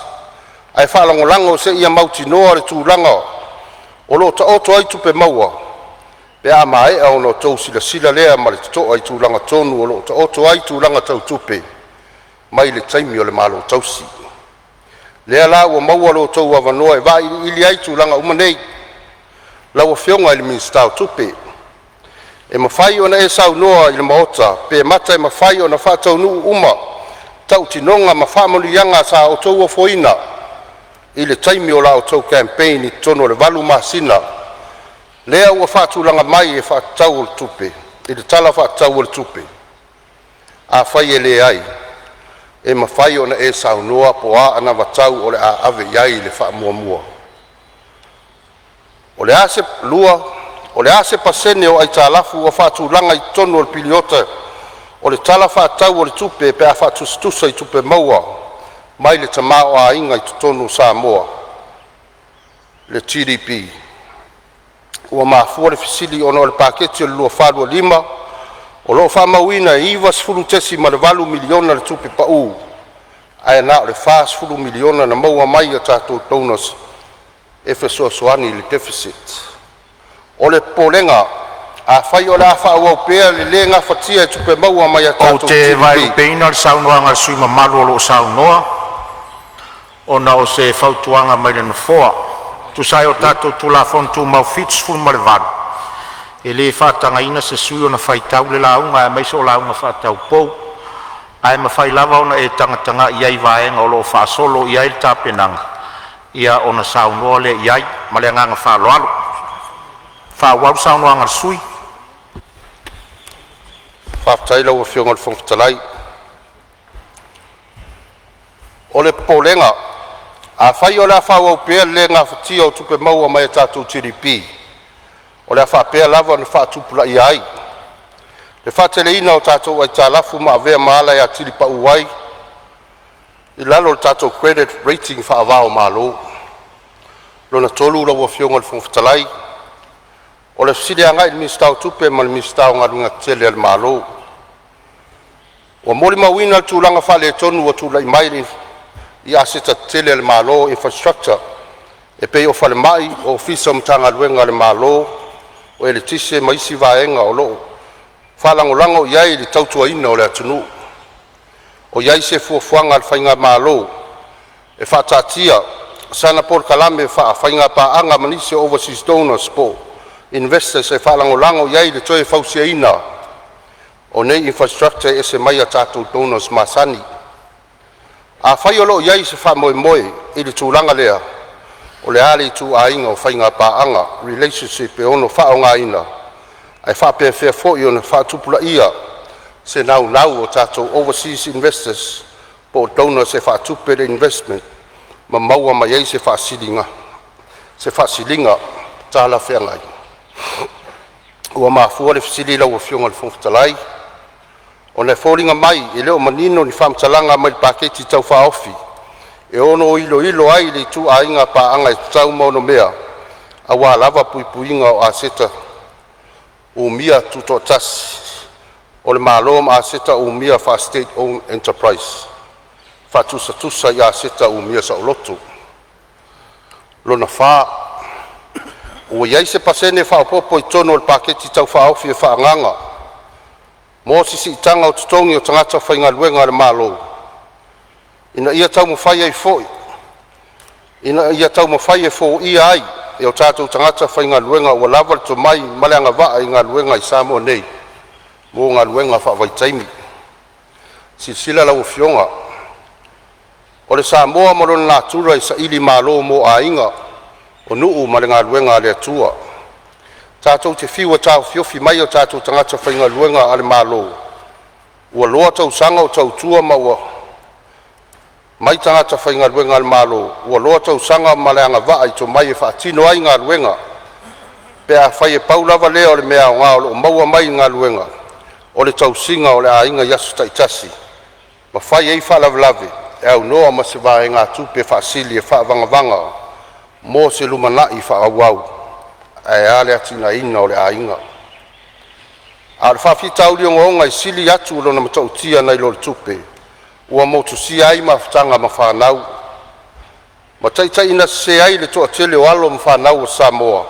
ae faalagolago seia mautinoa le tulaga o lo o taoto ai tupe maua pe a maea ona outou silasila lea ma le totoa i tulaga tonu o lo o taoto ai tulaga tau tupe mai le taimi o le malo tausi. Lea la ua maua lo outou avanoa e vailiili ai tulaga uma nei. Lau Afioga i le Minisita o Tupe, e mafai ona e saunoa i le Maota pe mata e mafai ona faataunuu uma tautinoga ma faamanuiaga sa outou ofoina i le taimi o la outou campaign i totonu o le 8 masina lea ua faatulaga mai e faatatau i le Tala Faatatau o le Tupe. Afai e leai, e mafai ona e saunoa po o a anavatau o le a ave iai le faamuamua. 2. O le a se pasene o aitalafu ua faatulaga i totonu o le piliota o le Tala Faatatau o le Tupe pe a faatusatusa i tupe maua mai le tamaoaiga i totonu o Samoa GDP. Ua mafua le fesili ona o le Paketi o le 2024/2025 o lo o faamauina e $90.8 miliona le tupe pau, ae na o le $40 miliona na maua mai a tatou donors e fesoasoani i le deficit. O le popolega, afai o le a faaauau pea le le gafatia e tupe maua mai a Ou tatou te GDP. vaelupeina le saunoaga a le sui usufono mamalu o lo o saunoa, ona o se fautuaga mai le Nofoa. E tusa ai o tatou Tulafono Tumau 78, e le faatagaina se sui usufono ona faitau le lauga aemaise o lauga faataupou. Ae mafai lava ona e tagatagai i ai i vaega o lo o faasolo i ai le tapenaga, ia ona saunoa lea i ai. Ma le agaga faaaloalo. Faaauau le saunoaga a le sui usufono. Faafetai lau Afioga i le Fofoga Fetalai. O le popolega, afai o le a faaauau pea le le gafatia o tupe maua mai a tatou GDP, o le a faapea lava ona faatupulaia ai le faateleina o tatou aitalafu ma avea ma ala e atili pau ai i lalo o le tatou credit rating faava o Malo. Lona tolu lau Afioga i le Fofoga Fetalai, o le fesili agai i le Minisita o Tupe ma le Minisita o Galuega Tetele a le Malo. Ua molimauina le tulaga faaletonu ua tulai mai i aseta tetele a le Malo (infrastructure) e pei o falemai, ofisa o Matagaluega a le Malo, o eletise ma isi vaega o lo o faalagolago i ai le tautuaina o le atunuu. O i ai se fuafuaga a le Faigamalo e faataatia sana polokalame faa-faigapaaga ma nisi o overseas donors po o investors e faalagolago i ai le toe fausiaina o nei infrastructure e ese mai a tatou donors masani. Afai o lo o i ai se faamoemoe i le tulaga lea, o le a le ituaiga faigapaaga (relationship) e ono faaaogaina, ae faapefea foi ona faatupulaia se naunau o tatou overseas investors po o donors e faatupe le investment ma maua mai ai se faasiliga talafeagai? Ua mafua le fesili lau Afioga i le Fofoga Fetalai, Ona e foliga mai e le o manino ni faamatalaga mai le Paketi Tau Faaofi e ono iloilo ai le ituaiga paaga e tatau ma onomea aua lava puipuiga o aseta umia tutoatasi o le Malo ma aseta umia faa-State Owned Enterprise faatusatusa i aseta umia saoloto. 4. Ua i ai se pasene faaopoopo i totonu o le Paketi Tau Faaofi e faaagaaga mo se siitaga o totogi o tagata faigaluega a le Malo ina ia taumafai e foia ai e o tatou tagata faigaluega ua lava le tomai ma le agavaa i galuega i Samoa nei mo galuega faavaitaimi. Silasila lau Afioga, o le Samoa ma lona natura e sailimalo mo aiga, o nuu ma le galuega a le Atua. Tatou te fiu e taofiofi mai o tatou tagata faigaluega a le Malo ua loa tausaga o tautua ma ua mai tagata faigaluega a le Malo ua loa tausaga ma le agavaa i tomai e faatino ai galuega, pe afai e pau lava lea o le mea aoga o lo o maua mai i galuega, o le tausiga o le aiga i aso taitasi ma fai ai faalavelave e aunoa ma se vaegatupe faasili e faavagavaga mo se lumanai faaauau, ae a le atinaeina o le aiga. A o le faafitauli ogaoga e sili atu lona matautia nai lo le tupe, ua motusia ai mafutaga ma fanau ma taitaiina sese ai le toatele o alo ma fanau a Samoa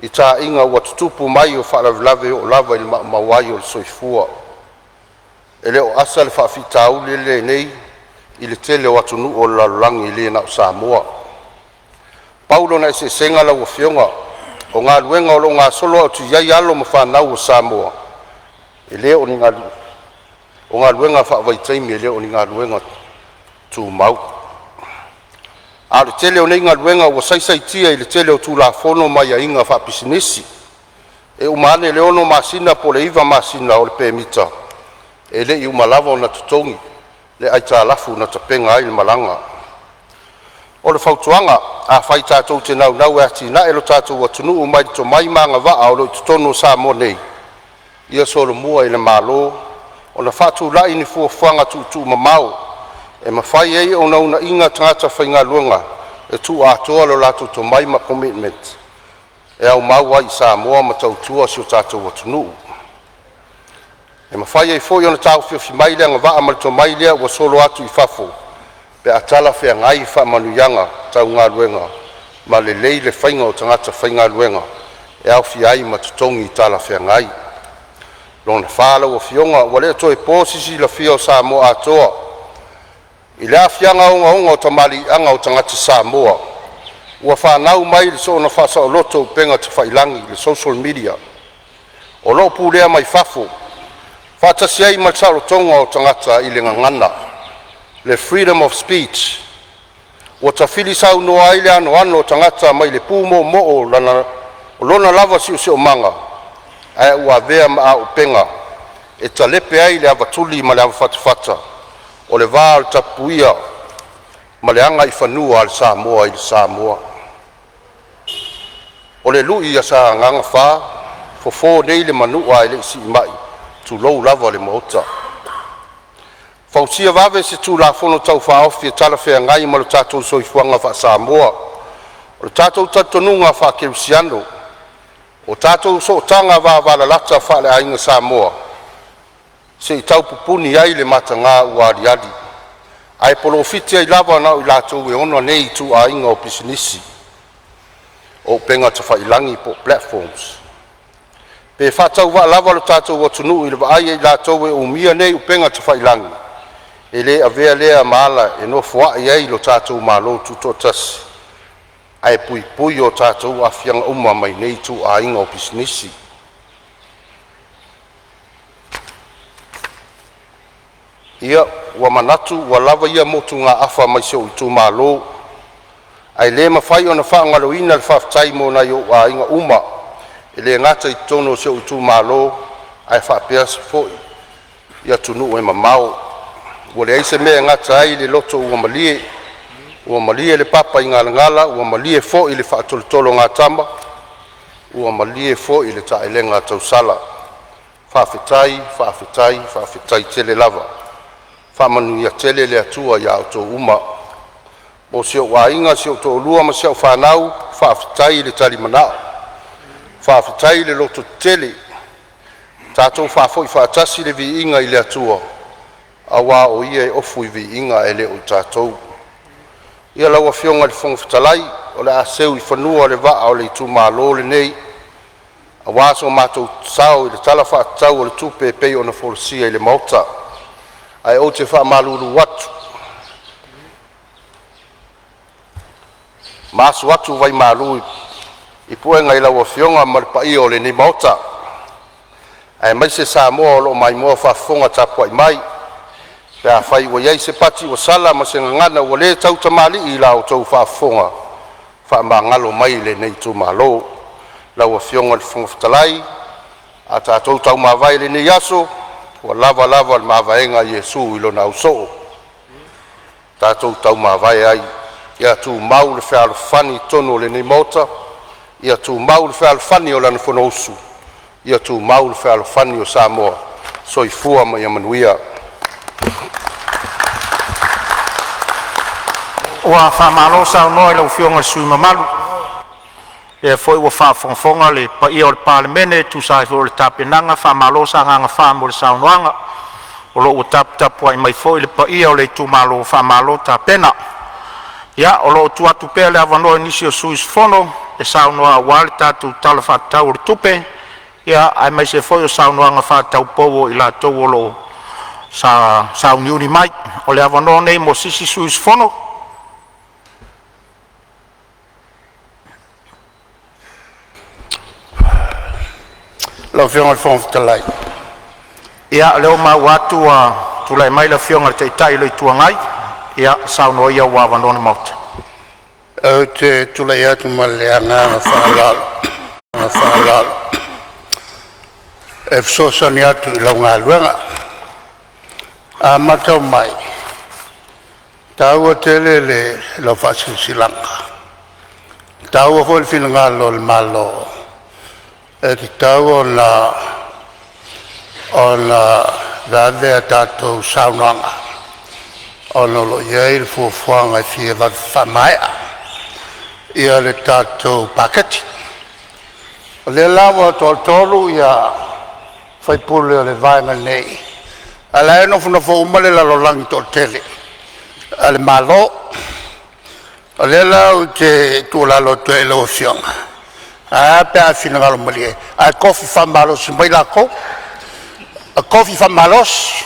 i taaiga ua tutupu mai o faalavelave e oo lava ina maumau ai le soifua. E le o asa le faafitauli lenei i le tele o atunuu o le lalolagi, e le na o Samoa. Pau lona eseesega lau Afioga, o galuega o lo o gasolo atu ai alo ma fanau a Samoa, e le o ni galuega faavaitaimi, e le o ni galuega tumau. A o le tele o nei galuega ua saisaitia i le tele o Tulafono ma aiaiga faapisinisi. E uma ane le 6 masina po o le 9 masina o le pemita, e le i uma lava ona totogi le aitalafu na tapena ai le malaga. O le fautuaga, afai tatou te naunau e atiae lo tatou atunuu mai le tomai ma agavaa o lo o i totonu o Samoa nei, ia solomua i le Malo ona faatulai ni fuafuaga tuutuumamao e mafai ai ona uunaia tagata faigaluega e tuuatoa lo latou tomai ma commitment e aumau ai i Samoa ma tautua si o tatou atunuu. E mafai ai foi ona taofiofi mai le agavaa ma le tomai lea ua solo atu i fafo pe a talafeagai faamanuiaga tau galuega ma lelei le faiga o tagata faigaluega e aofia ai ma totogi talafeagai. 4. Lau Afioga ua le o toe po se silafia o Samoa atoa i le aafiaga ogaoga o tamaliiaga o tagata Samoa ua fanau mai le soona faasaoloto o upega tafailagi (social media) o lo o pulea mai fafo, faatasi ai ma le saolotoga o tagata i le gagana (le freedom of speech) ua tafili saunoa ai le anoano o tagata mai le pu moomoo o lona lava siosiomaga, ae ua avea ma auupega e talepe ai le avatuli ma le avafatafata o le va tapuia ma le agaifanua a le Samoa i le Samoa. O le lui a Sagaga 4, fofo nei le manua ae le i siimai, tulou lava le Maota. Fausia vave se Tulafono Tau Faaofi e talafeagai ma lo tatou soifuaga faa-Samoa. O le tatou talitonuga faakerisiano, o tatou sootaga vavalalata faaleaiga Samoa, se i tau pupuni ai le mataga ua aliali, ae polofiti ai lava na o i latou e ona nei ituaiga pisinisi o upega tafailagi po o platforms. Pe faatauvaa lava lo tatou atunuu i le vaai a i latou e umia nei upega tafailagi, e le avea lea ma ala e nofoai ai lo tatou Malo Tutoatasi, ae puipui o tatou aafiaga uma mai nei ituaiga pisinisi. Ia, ua manatu ua lava ia motugaafa mai si ou itumalo, ae le mafai ona faagaloina le faafetai mo nai ou aiga uma e le gata i totonu o si ou itumalo ae faapea foi i atunuu e mamao. Ua leai se mea e gata ai le loto ua malie, ua malie le papaigalagala, ua malie foi le faatolotologatama, ua malie foi le taelega tausala. Faafetai, faafetai, faafetai tele lava. Faamanuia tele le Atua ia outou uma. O si ou aiga, si ou toalua ma si au fanau, faafetai le talimanao, faafetai le lototetele. Tatou faafoi faatasi le viiga i le Atua aua o Ia e ofu i viiga ae le o tatou. Ia lau Afioga i le Fofoga Fetalai, o le a seu i fanua le vaa o le itumalo lenei aua so matou sao i le Tala Faatatau o le Tupe e pei ona folasia i le Maota. Ae ou te faamalulu atu ma asu atu vaimalu i puega i lau Afioga ma le paia o lenei Maota, aemaise Samoa o lo o maimoa faafofoga tapuai mai. Pe afai ua i ai se pati ua sala ma se gagana ua le tautamalii i la outou faafofoga, faamagalo mai lenei itumalo. Lau Afioga i le Fofoga Fetalai, a tatou taumavae i lenei aso, ua lava lava le mavaega a Iesu i lona ausoo. Tatou taumavae ai, ia tumau le fealofani i totonu o lenei Maota, ia tumau le fealofani o lana Fonousu, ia tumau le fealofani o Samoa. Soifua ma ia manuia. Ua faamalo saunoa i lau Afioga i le sui usufono mamalu, o lea foi ua faafogafoga le paia o le Palemene e tusa ai foi o le tapenaga. Faamalo Sagaga 4 mo le saunoaga, o lo o ua taputapuai mai foi le paia o le itumalo, faamalo tapena. Ia, o lo o tuu atu pea le avanoa i nisi o sui usufono e saunoa aua le tatou Tala Faatatau o le Tupe, aemaise foi o saunoaga faataupou a i latou o lo o sa sauniuni mai. O le avanoa lenei mo se isi sui usufono. Lau Afioga i le Fofoga Fetalai. Ia, o lea ua maua atu ua tulai mai le Afioga i le Taitai o le Itu Agai. Ia, saunoa ia ua avanoa le Maota. Ou te tulai atu ma le agaga faaaloalo e fesoasoani atu i lau galuega. A matau mai, e taua tele lau faasilasilaga, e taua foi le finagalo o le Malo e tatau ona vave a tatou saunoaga ona o lo o i ai le fuafuaga e fia vave faamaea le tatou paketi. O lea la ua toatolu ia sui usufono o le Vaega nei, a o la e nofonofo uma le lalolagi toatele a le Malo. O lea la ou te tuualalo atu ai i lau Afioga, ae a pe a e finagalo malie ae tofi faamalosi mai latou, tofi faamalosi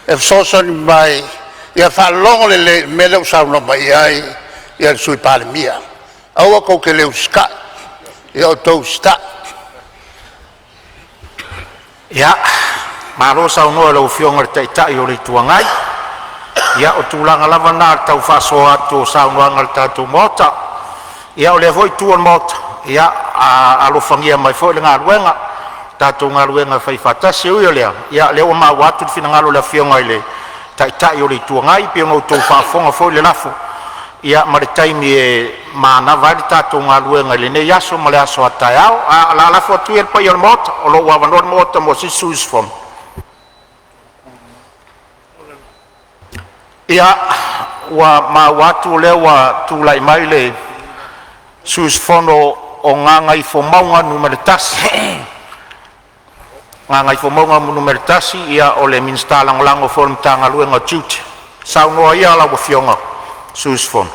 e fesoasoani mai ia faalogo lelei i le mea lea ua saunoa mai ai le Sui Palemia. Aua tou te le usitai, ia outou usitai. Ia, malo saunoa i lau Afioga i le Taitai o le Itu Agai. Ia o tulaga lava na o le tau faasoa atu o saunoaga a le tatou Maota. Ia o lea foi itu o le Maota, ia alofagia mai foi le galuega, le tatou galuega e faifaatasi. E ui o lea, o lea ua maua atu le finagalo o le Afioga i le Taitai o le Itu Agai, e pei ona outou faafofoga foi i le lafo ma le taimi e manava ai le tatou galuega i lenei aso ma le aso a taeao. Ae o le a lafo atu ia i le paia o le Maota, o lo o ua avanoa le Maota mo se isi sui usufono. Ia, ua maua atu o lea ua tulai mai le sui usufono mo Gagaifomauga 1, o le Minisita Lagolago foi o le Matagaluega o Tiute. Saunoa ia lau Afioga i le sui usufono.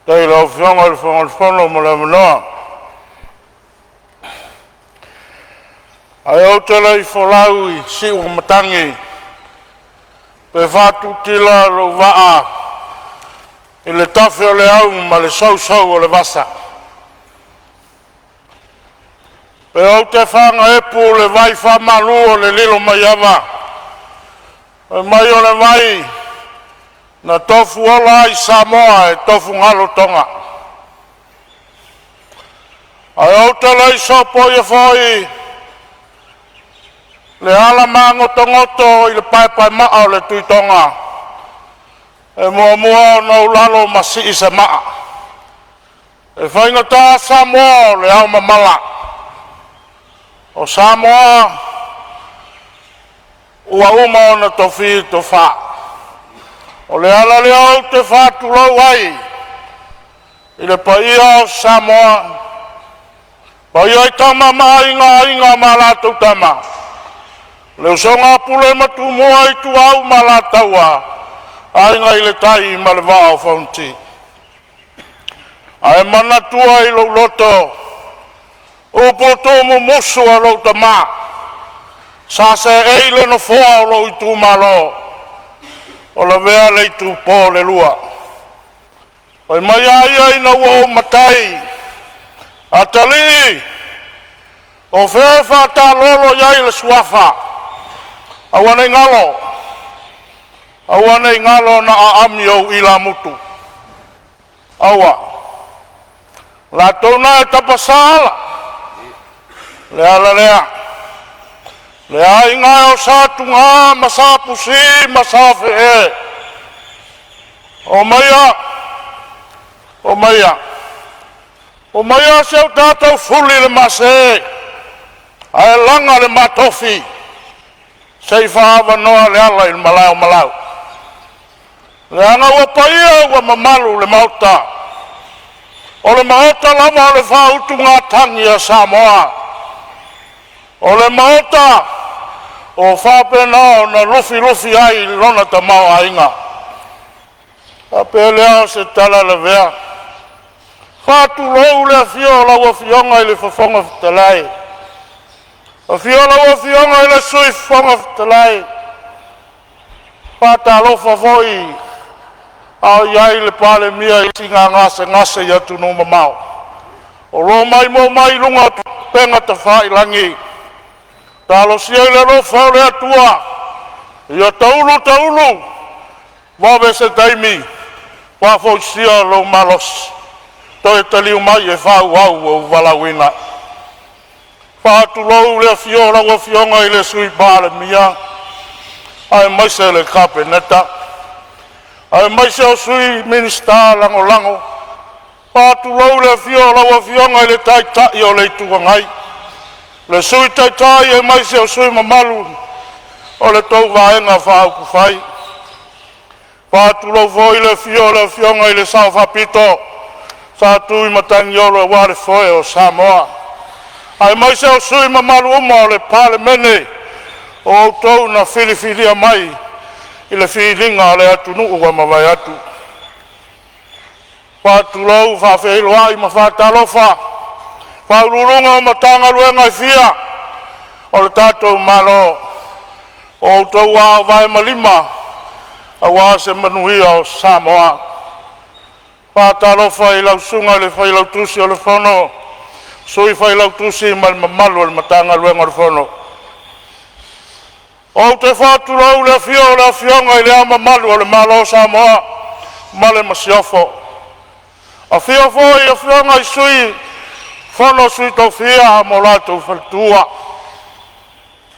Faafetai i lau Afioga i le Fofoga Fetalai mo le avanoa. Ae ou te le i folau i siu o matagi pe faatutila lou vaa i le tafe o le au ma le sousou o le vasa, pe ou te fagaepu i le vaifaamalu o le Lilomaiava fai mai o le vai na tofuola ai Samoa e tofugalu toga. Ae ou te le i sopoia foi le ala magotogoto i le paepaemaa o le Tuitoga, e muamua ona ou lalo ma sii se maa, e faigata Samoa o le aomamala. O Samoa Ua uma ona tofi le tofa. O le ala lea ou te faatulou ai i le paia o Samoa, paia i Tama ma Aiga, Aiga ma latou Tama, le usoga a Pule ma Tumua, Ituau ma Alataua, Aiga i le Tai ma le Vaa o Fonoti. Ae manatua i lou loto upu tuumumusu a lou tama, sa seei le nofoa o lou itumalo, ua lavea le itupo o le lua. Fai mai a ia ina ua ou matai, “Atalii, o fea e faatalolo i ai le suafa?” Aua ne i galo, aua ne i galo na aami ou ilamutu. Aua, o latou na e tapasa ala, o le ala lea. Le aiga e o Sa Tuga ma Sa Pusi ma Sa Fe'e, omaia, omaia, omaia se o tatou fuli le maase ae laga le matofi se i faaavanoa le ala i le malae o Malau, leaga ua paia ua mamalu le Maota, o le Maota lava o le faautugatagi a Samoa, o le Maota o faapena ona lufilufi ai lona tamaoaiga. Faapea lea o se tala lavea, faatulou le afio o lau Afioga i le Fofoga Fetalai, afio lau Afioga i le Sui Fofoga Fetalai. Faatalofa foi a o i ai le Palemia i siiga gasegase i atunuu mamao o lo o maimoa mai i luga o upega tafailagi. Talosia i le alofa o le Atua ia taulu taulu, vave se taimi faafoisia lou malosi toe taliu mai e faaauau lou valaauina. Faatulou le afio o lau Afioga i le Sui Palemia aemaise le Kapeneta aemaise o Sui Minisita Lagolago. Faatulou le afio o lau Afioga i le Taitai o le Itu Agai, le Sui Taitai aemaise o sui usufono mamalu o la outou Vaega Faaupufai. Faatulou foi le afio o le Afioga i le Sao Faapito, Satuimatangiolo aua le foe o Samoa, aemaise o sui usufono mamalu uma o le Palemene o outou na filifilia mai i le filiga a le atunuu ua mavae atu. Faatulou, faafeiloai ma faatalofa Ofisa Sili o Pulega o Matagaluega e fia o le tatou Malo, o outou o vae ma lima aua se manuia o Samoa. Faatalofa i lau Susuga i le Failautusi o le Fono, Sui Failautusi ma le mamalu o le Matagaluega o le Fono. Ou te faatulou i le afio o le Afioga i Le Ao Mamalu o le Malo o Samoa ma le Masiofo. Afio foi Afioga i Sui o le Fono a Sui Tofia ma lo latou faletua.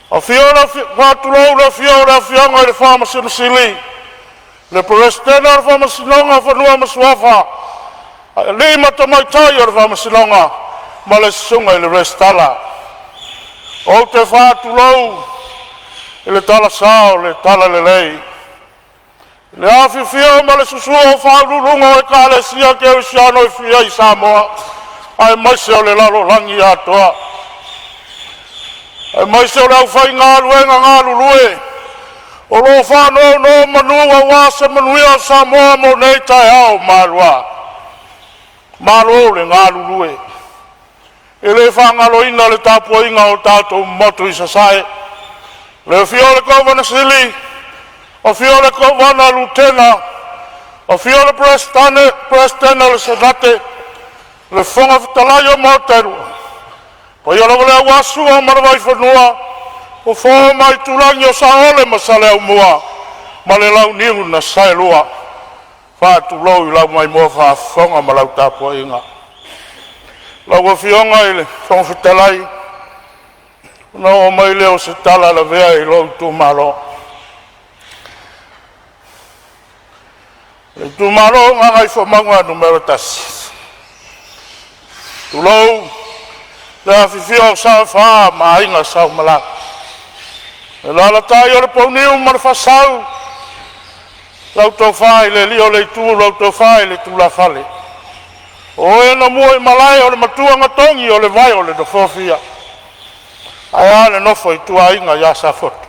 Faatulou le afio o le Afioga i le Faamasino Sili, le Peresetene o le Faamasinoga o Fanua ma Suafa, alii ma tamaitai o le Faamasinoga ma le susuga i le Resitala. Ou te faatulou i le talasa o le Talalelei, i le afifio ma le susu o faauluuluga o Ekalesia Kerisiano e fia i Samoa aemaise o le lalolagi atoa, aemaise o le aufaigaluega galulue o lo o faanonomanu aua se manuia o Samoa mo nei, taeao ma alua. Malo le galulue. E le faagaloina le tapuaiga a o tatou motu i Sasae, le afio o le Kovana Sili, afio le Kovana Lutena, afio le Peresetene o le Senate, le Fofoga Fetalai o Maota e Lua, paia lava lea aua Sua ma le Vaifanua, Fofo ma Aitulagi, Saole ma Saleaaumua ma le Launiu na Saelua. Faatulou i lau maimoa faafofoga ma lau tapuaiga. Lau Afioga i le Fofoga Fetalai, ona oo mai lea o se tala lavea i lou itumalo. Le itumalo o Gagaifomauga Nu.1, tulou le afifio o Sao e Fa ma Aiga Sa Umalalo, Alaalatai le Pouniu ma le Faasau, lau Tofa i le Alii o le Itu, lau Tofa i le Tulafale. O oe na muaimalae o le Matuanatogi o le vai o le Nofoafia, ae a le nofo a ituaiga ia Safotu.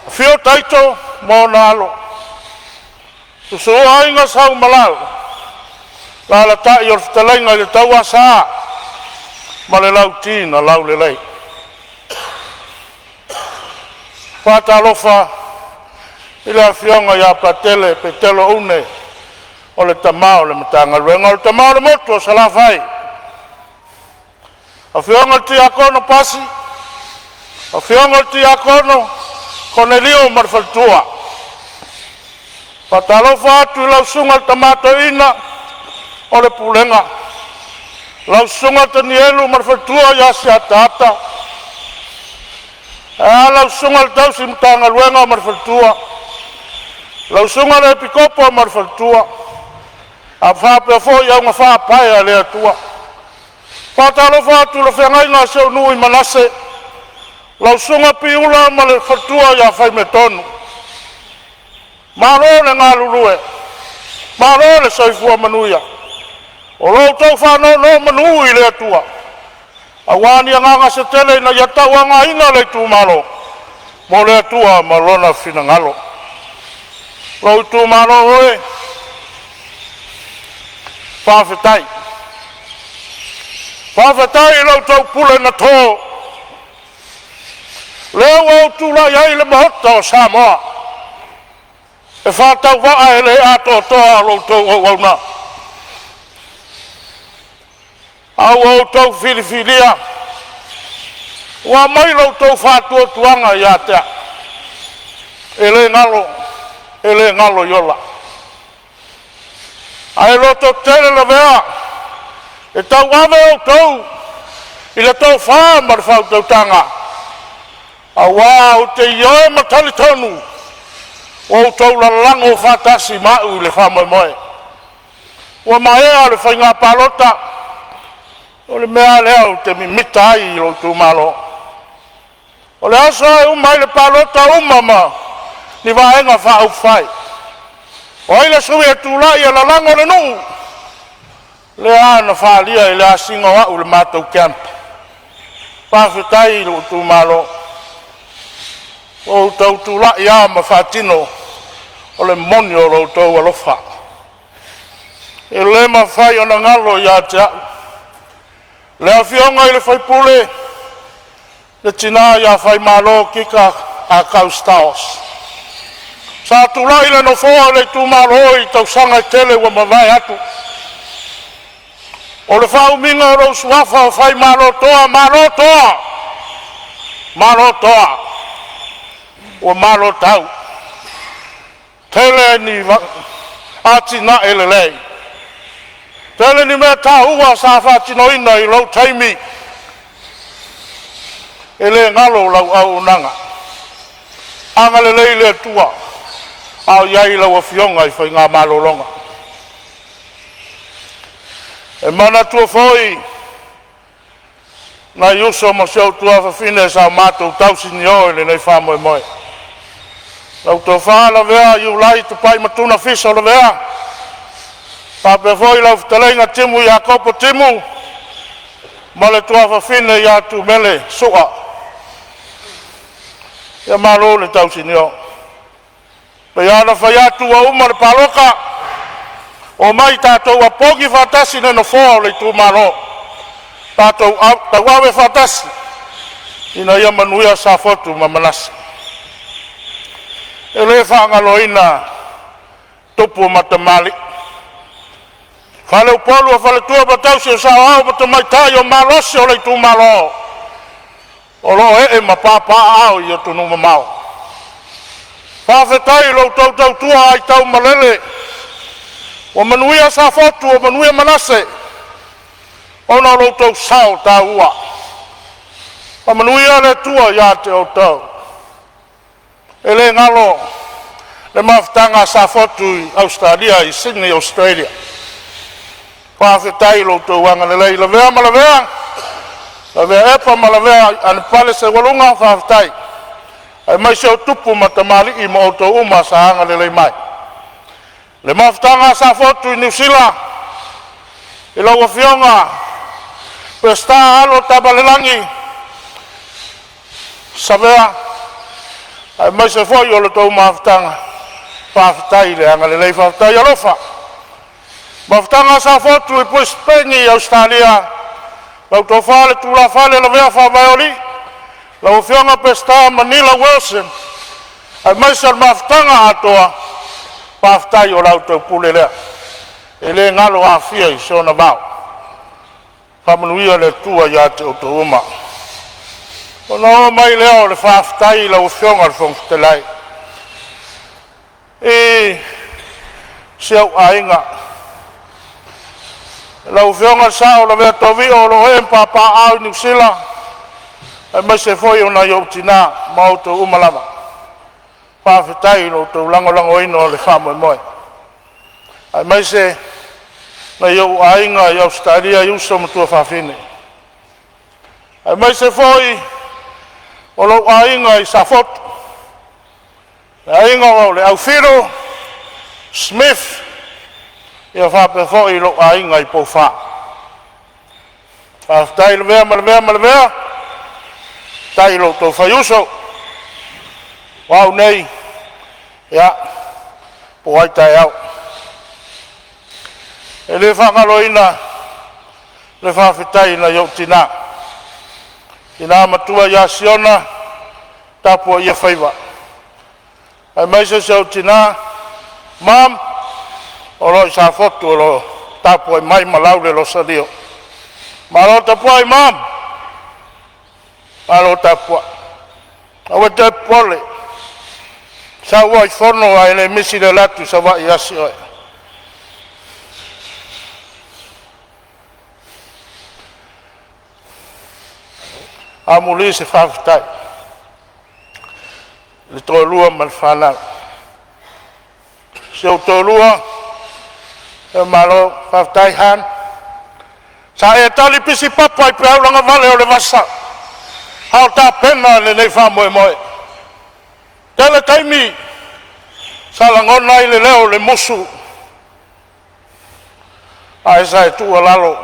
Afio Taito ma ona Alo, susu Aiga Sa Umalau, alaalatai le fetalaiga i le Tauasa ma le Lauti na Laulelei. Faatalofa i le afioga ia Patele Petelo Une o le tama o le Matagaluega, o le tama o le motu o Salafai. Afioga i le Tiakono Pasi, afioga i le Tiakono Konelio ma le faletua. Faatalofa atu i lau susuga i le tama toeaina o le pulega, lau susuga Tanielu ma le faletua ia Siataata, ae a lau susuga i le tausi Matagaluega ma le faletua, lau susuga i le Epikopo ma le faletua, faapea foi augafaapae a le Atua. Faatalofa atu i le feagaiga a si ou nuu i Manase, lau susuga Piula ma le faletua ia Faimetonu. Malo le galulue, malo le soifua manuia. O lo outou faanonomanu i le Atua aua ni agaga se tele ina ia tauaogaina le itumalo mo le Atua ma Lona finagalo. Lou itumalo e, faafetai, faafetai i la outou pule na to, lea ua ou tulai ai i le Maota o Samoa e faatauvaa e le atoatoa la outou auauna. A ua outou filifilia ua aumai lo outou faatuatuaga ia te au, e le galo, e le galo iola. Ae lototele lavea e tauave outou i le tofa ma le faautautaga, aua ou te ioe ma talitonu ua outou lalago faatasi ma au i le faamoemoe. Ua maea le faiga palota, o le mea lava lea ou te mimita ai i lou itumalo. O le aso e uma ai le palota, uma ma ni Vaega Faaupufai. O ai le sui e tulai e lalago le nuu? Lea na faaalia i le asiga o au i le matou camp. Faafetai i lou itumalo, ua outou tulai lava ma faatino o le moni o lo outou alofa. E le mafai ona galo ia te au le afioga i le sui usufono le tina ia Faimalo Kika Akai Styles. Sa tulai i le nofoa o le itumalo i tausaga e tele ua mavae atu. O le faaumiga o lou suafa o Faimalotoa, malo toa, malo toa, ua malo tau. Tele ni atinae lelei, tele ni mea taua sa faatinoina i lou taimi, e le galo lau auaunaga. Agalelei le Atua a o i ai lau Afioga i faiga malologa. E manatua foi nai uso ma si ou tuafafine sa matou tausinio i lenei faamoemoe, lau tofa Lavea Iulai Tupai Matuna Fiso Lavea, faapea foi lau fetalaiga Timu Iakopo Timu ma le tuafafine ia Tumele Sua. Ia malo le tausinio. E pei lava ona fai atu ua uma le palota, omai tatou opogi faatasi le nofoa o le itumalo, tatou tauave faatasi ina ia manuia Safotu ma Manase. E le faagaloina tupu ma tamalii, faleupolu o faletua ma tausi o saoao ma tamaitai o malosi o le itumalo o lo o ee ma papaaao i atunuu mamao. Faafetai i lo outou tautua aitaumalele ua manuia Safotu, ua manuia Manase ona o lo outou sao taua. Faamanuia le Atua ia te outou. E le galo le mafutaga a Safotu i Ausetalia i Sydney Ausetalia, faafetai i lo outou agalelei. Lavea ma Lavea, Lavea Epa ma Lavea Anapale Seualuga, faafetai aemaise o tupu ma tamalii ma outou uma sa agalelei mai. Le mafutaga a Safotu i Niu Sila i lau Afioga Peseta Alo Tamalelagi Savea aemaise foi o le tou mafutaga, faafetai le agalelei, faafetai alofa. Mafutaga a Safotu i Brisbane, Ausetalia, lau Tofa i le Tulafale Lavea Faavaeoalii, lau Afioga Peseta Manila Wilson aemaise o le mafutaga atoa, faafetai o la outou pule lea e le galo Afia i sona vao. Faamanuia le Atua ia te outou uma. Ona oo mai lea o le faafetai i lau Afioga i le Fofoga Fetalai i si ou aiga, lau Afioga i le Sao Lavea Tovio o lo o ee ma papaaao i Niu Sila aemaise foi o nai ou tina ma outou uma lava. Faafetai i lo outou lagolagoina o le faamoemoe, aemaise nai ou aiga i Ausetalia i uso ma tuafafine, aemaise foi o lou aiga i Safotu, le aiga o le Aufilu Smith, ia faapea foi lou aiga i Poufa. Faafetai Lavea ma Lavea ma Lavea, faafetai i lo outou faiuso. O au nei, ia, po o ai taeao. E le faagaloina le faafetai i nai ou tina, tina matua ia Siona tapuaia faiva aemaise si ou tina Mom o lo o i Safotu o lo o tapuai mai ma lau le losalio. Malo tapuai mom, malo tapuai. Aua e te popole, sau lava i Fono ae le misi le alu atu i Savaii e asi oe. Amuli se faafetai i le toalua ma le fanau. Si ou toalua, faamalo faafetai Hon. Sa e tali pisi papa i peau lagavale o le vasa a o tapena lenei faamoemoe. Tele taimi sa lagona ai le leo o le musu, ae sa e tuualalo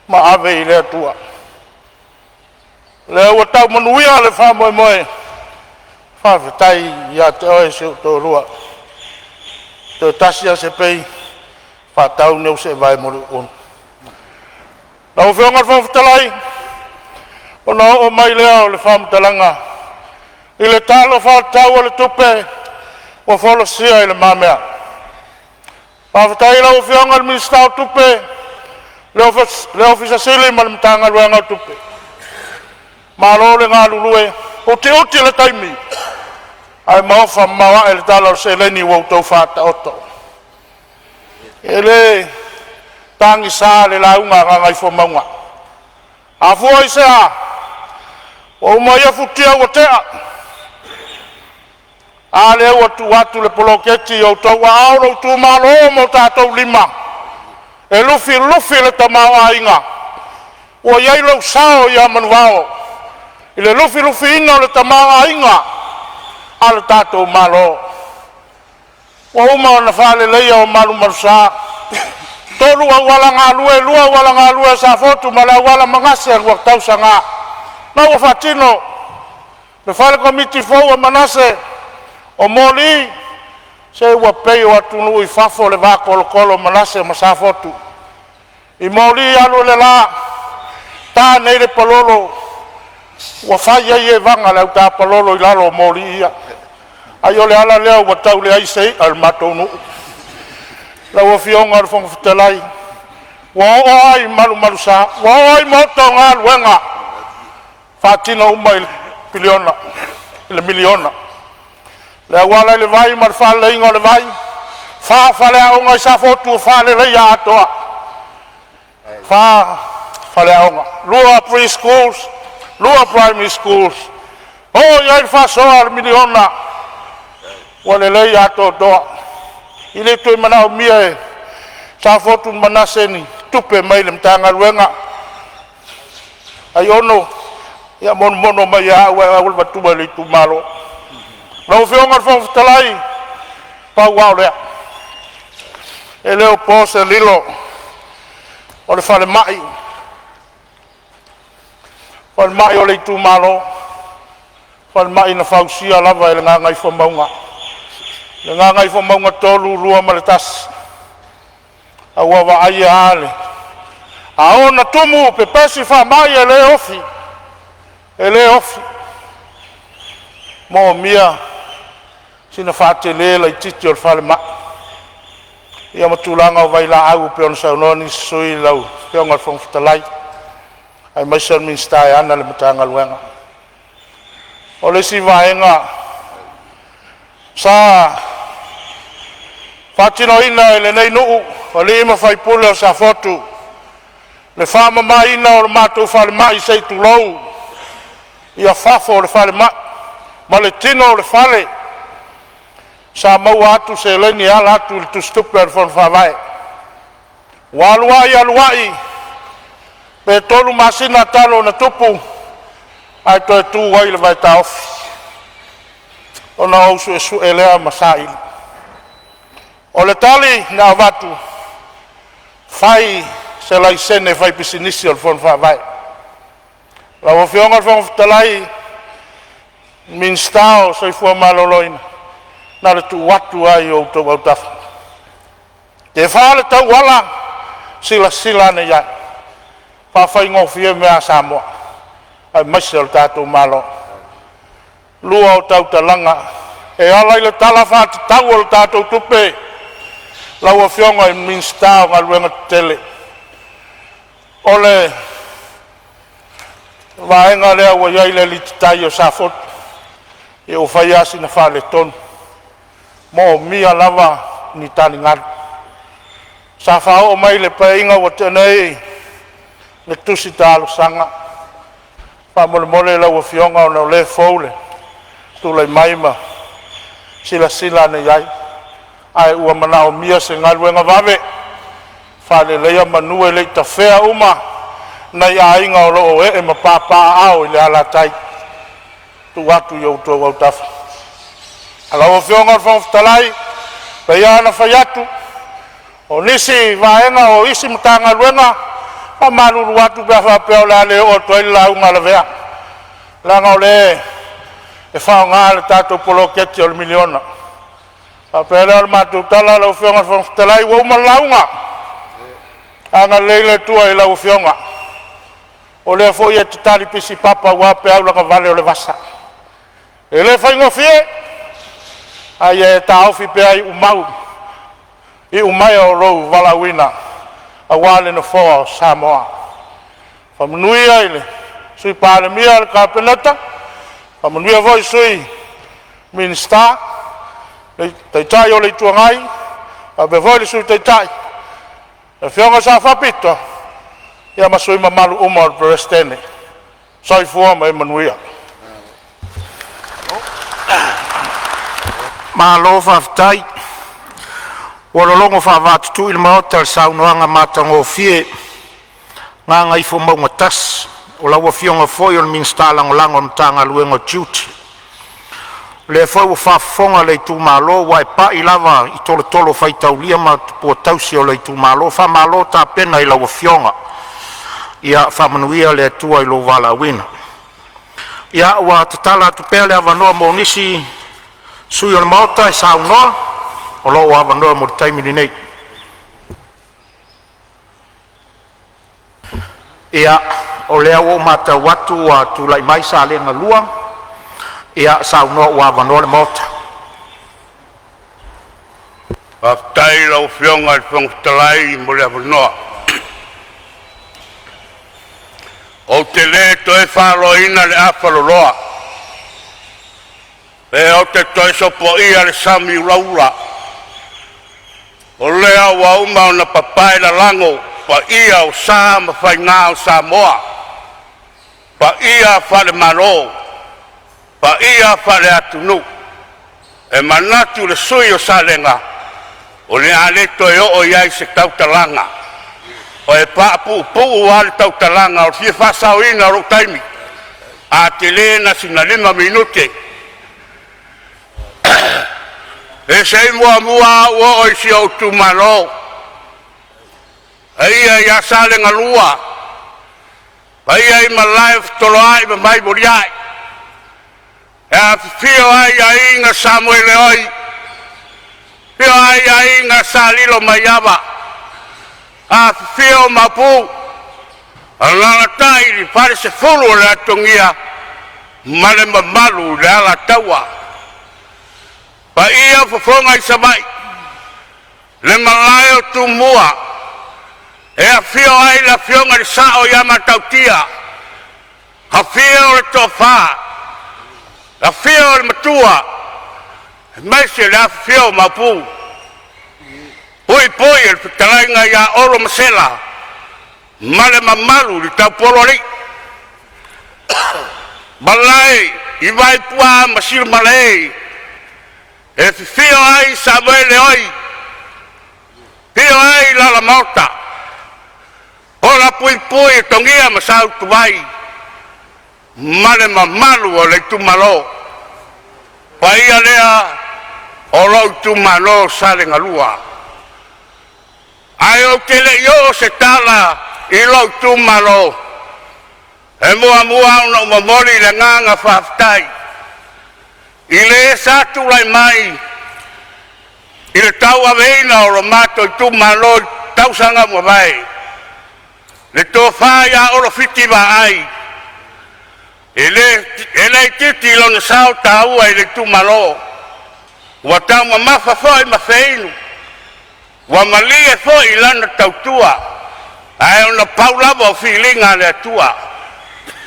ma ave i le Atua. O lea ua tau manuia le faamoemoe. Faafetai ia te oe si ou toalua. Toe tasi lava se pei faatau lea o se vae mo Luatua. Lau Afioga i le Fofoga Fetalai, ona oo mai lea o le faamatalaga i le Tala Faatatau o le Tupe ua folasia i lumamea. Faafetai i lau Afioga i le Minisita o Tupe, le Ofisa Sili ma le Matagaluega o Tupe, malo le galulue, utiuti le taimi ae maofa mamao ae le tala o le seleni ua outou faataoto. E le tagisa le lauga a Gagaifomauga, afua i se a? Ua uma ia futia ua tea, a lea ua tuu atu le poloketi i outou aao, lou itumalo ma o tatou lima e lufilufi le tamaoaiga. Ua i ai lou sao ia Manuvao i le lufilufiina o le tamaoaiga a lo tatou Malo. Ua uma ona faaleleia o malumalusa, tolu auala galue, lua auala galue a Safotu ma le auala Manase ua tausaga la ua faatino le fale komiti fou a Manase. O moli se ua pei o atunuu i fafo le va tolotolo o Manase ma Safotu i moli. Alu i le la, ta nei le palolo ua fai ai evaga a le au tapalolo i lalo o moli ia. Ai o le ala lea ua tau leai se i'a a le matou nuu. Lau Afioga i le Fofoga Fetalai, ua oo lava i malumalusa, ua oo i maota o galuega, faatino uma i le piliona, i le miliona. Le auala i le vai ma le faaleleiga o le vai, fa faleaoga i Safotu ua faaleleia atoa, fa faleaoga, lua pre-schools, lua primary schools. Oo i ai le faasoa a le miliona ua lelei atoatoa. E le toe manaomia e Safotu ma Manase ni tupe mai le Matagaluega. Aiono, ia monomono mai ia au ae au le avatua i le itumalo. Lau Afioga i le Fofoga Fetalai, pau lava o lea, e le o po se lilo, o le falemai, falemai o le itumalo, falemai na fausia lava e le Gagaifomauga, le Gagaifomauga 3, 2 ma le 1, a ua vaaia lava le ao ona tumu pepesi faamai e le ofi, e le ofi. E moomia sina faatele laitiiti o le falemai ia ma tulaga o vailaau e pei ona saunoa nisi o sui usufono lau Afioga i le Fofoga Fetalai aemaise o le Minisita e ana le Matagaluega. O le isi vaega sa faatinoina e lenei nuu, o alii ma faipule o Safotu, le faamamaina o le matou falemai, se i tulou ia fafo o le falemai ma le tino o le fale. Sa maua atu seleni e ala atu i le tusitupe a le Fono Faavae. Ua alu ai alu ai, pe 3 masina talu ona tupu ae toe tu ai le vaetaofi. Ona ou suesue lea ma saili. O le tali na avatu, fai se laisene faipisinisi o le Fono Faavae. Lau Afioga i le Fofoga Fetalai, Minisita o le Soifua Maloloina, na o le tuu atu lava i outou autafa. Tefa le tauala, silasila ane i ai, faafaigofie mea a Samoa aemaise o le tatou Malo. Lua o tautalaga e ala i le Tala Faatatau o le tatou Tupe lau Afioga i le Minisita o Galuega Tetele, o le vaega lea ua i ai le alititai o Safotu, ia ua fai lava sina faaletonu. E moomia lava ni taligalu. Sa faaoo mai i le Paeaiga ua tea nei le tusi talosaga. Faamolemole lau Afioga ona o lea e fou le tulai mai ma silasila ane i ai, ae ua manaomia se galuega vave, faaleleia manu e le i tafea uma nai aiga o lo o ee ma papaaao i le alatai. Tuu atu i outou autafa. Lau Afioga i le Fofoga Fetalai, e pei lava ona fai atu, o nisi vaega o isi Matagaluega, e faamalulu atu pe a faapea o le a le oo atu ai le lauga a Lavea, leaga o lea e faaaoga le tatou poloketi o le miliona. Ona faapea lea o le matou tala, lau Afioga i le Fofoga Fetalai, ua uma le lauga. Agalelei le Atua i lau Afioga, o lea foi e te talipisi papa aua peau lagavale o le vasa. E le faigofie, a ia e taofi pea iumau iumaea o lou valaauina aua le Nofoa o Samoa. Faamanuia i le Sui Palemia le Kapeneta, faamanuia foi i Sui Minisita, le Taitai o le Itu Agai faapea foi le Sui Taitai, le Afioga i le Sao Faapito, ia ma sui usufono mamalu uma o le Peresetene. Soifua ma ia manuia. Malo faafetai. Ua lologo faaavaatutu le Maota i le saunoaga matagofie a Gagaifomauga 1, o lau Afioga foi o le Minisita Lagolago o le Matagaluega o Tiute. O lea foi ua faafofoga le itumalo, ua e pai lava i tolotolo faitaulia ma tupua tausi o le itumalo. Faamalo tapena i lau afioga, ia faamanuia le Atua i lou valaauina. Ia, ua tatala atu pea le avanoa mo nisi sui usufono o le Maota e saunoa, o lo o avanoa mo le taimi lenei. Ia, o lea ua ou matau atu ua tulai mai Salega 2, ia saunoa ua avanoa le Maota. Faafetai i lau Afioga i le Fofoga Fetalai mo le avanoa. Ou te le toe faloina le afaloloa, pe ou te toe sopoia le sami ulaula. O lea ua uma ona papae lalago paia o sa ma faiga o Samoa, paia faale-Malo, paia faale-atunuu. E manatu le sui usufono o Salega, o le a le toe oo i ai se tautalaga. E paapuupuu lava le tautalaga o le fia faasaoina o lou taimi. A tele na sina 5 minute. Se i muamua lava ou oo i si ou itumalo, paia ia Salegalua, paia i malae o fetoloai ma vai moliai, e afifio ai aiga Samoeleoi, afio ai aiga Sa Lilomaiava, afifio Maopu, alaalatai le falesefulu o le Atogia ma le mamalu i le Alataua. Paia o fofoga i Savaii, le malae o Tumua, e afio ai le afioga i le Sao ia Matautia, afio le Toafa, afio le Matua, aemaise le afifio o Maopu. Puipui le fetalaiga ia Olo Masela ma le mamalu i le Taupoloalii. Malae i Vaipua ma Silimalē e afifio ai Samoeleoi, afio ai Lalomaota, Holapuipui e Togia ma Sautuvai ma le mamalu o le itumalo. Paia lea o lou itumalo Salegalua. Ae ou te le i oo se tala i lou itumalo, e muamua ona ou momoli le agaga faafetai i le sa tulai mai i le tauaveina o lo matou itumalo i tausaga ua mavae, le tofa ia Olo Fiti Vaai. E le itiiti lona sao taua i le itumalo, ua taumamafa foi ma feinu, ua malie foi lana tautua, ae ona pau lava o filiga a le Atua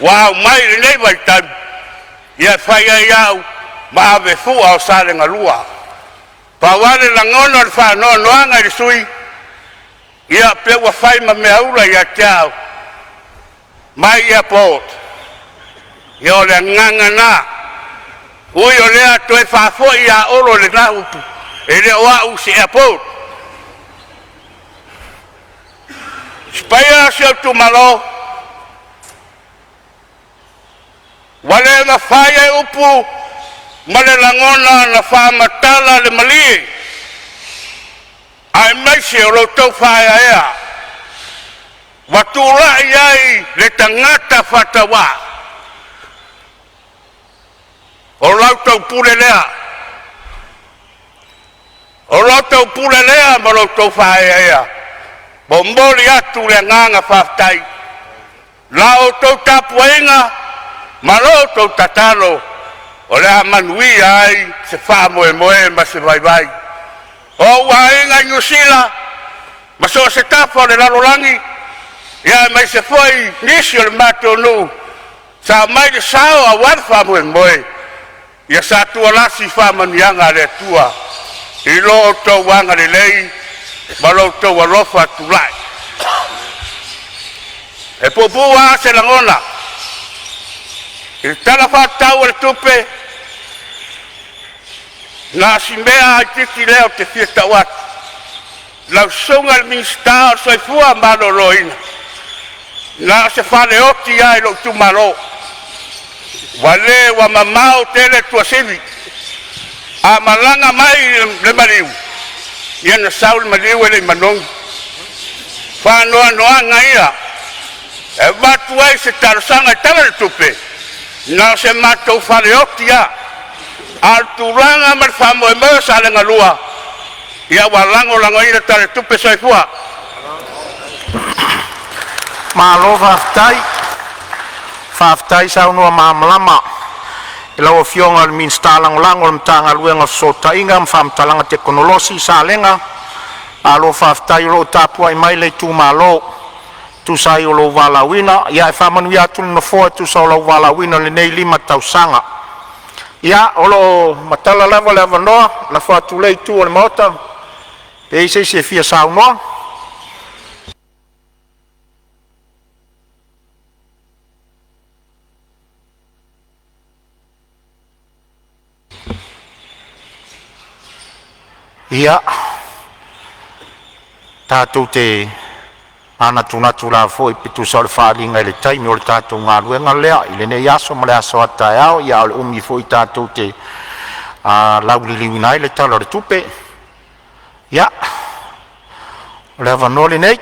ua aumai i lenei vaitami e fai ai au ma avefua o Salegalua. Pau lava le lagona o le faanoanoaga i le sui usufono, ia pei ua fai ma meaula ia te au, my airport. Ia o le agaga lena, ui o lea toe faafoi ia Olo lena upu, e le o au o se airport. Si paia o si ou itumalo, ua le mafai e upu ma le lagona ona faamatala le malie aemaise o lo outou faaeaea ua tulai ai le tagata faatauvaa. O la outou pule lea, o la outou pule lea ma lo outou faaeaea. Momoli atu le agaga faafetai i la outou tapuaiga ma lo outou tatalo o le a manuia ai se faamoemoe ma se vaivai. O ou aiga i Niu Sila ma so o se tafa o le lalolagi, aemaise foi nisi o le matou nuu sa aumai le sao aua le faamoemoe, ia satualasi faamanuiaga a le Atua i lo outou agalelei ma lo outou alofa tulai. E puupuu lava se lagona i le Tala Faatatau o le Tupe, na o si mea lava itiiti lea ou te fia tau atu. Lau Susuga i le Minisita o le Soifua Maloloina, na o se faleoti lava i lou itumalo, ua le ua mamao tele Tuasivi. A malaga mai le maliu, ia na sau le maliu e le i manogi. Faanoanoaga ia e avatu ai se talosaga i le Tala o le Tupe, na o se matou faleoti lava. A o le tulaga ma le faamoemoe o Salega 2, ia ua lagolagoina le Tala o le Tupe. Soifua. Malo faafetai, faafetai saunoa malamalama i lau Afioga i le Minisita Lagolago o le Matagaluega o Fesootaiga ma Faamatalaga Tekonolosi Salega. Malo faafetai o lo o tapuai mai le itumalo e tusa ai o lou valaauina. Ia e faamanuia atu le Nofoa e tusa o lou valaauina i lenei 5 tausaga. Ia, o lo o matala lava le avanoa, lafo atu i lea itu o le Maota pe i ai se isi e fia saunoa. Ia, tatou te manatunatu lava foi pe tusa o le faaaliga i le taimi o le tatou galuega lea i lenei aso ma le aso a taeao, a o le umi foi tatou te lauliliuina ai le Tala o le Tupe. Ia, o le avanoa lenei.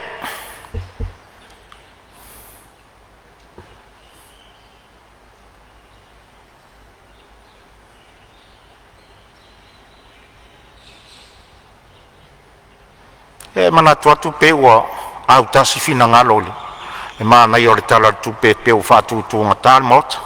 E manatu atu pei ua autasi finagalo i le manaia o le Tala o le Tupe pei ua faatutugata le Maota.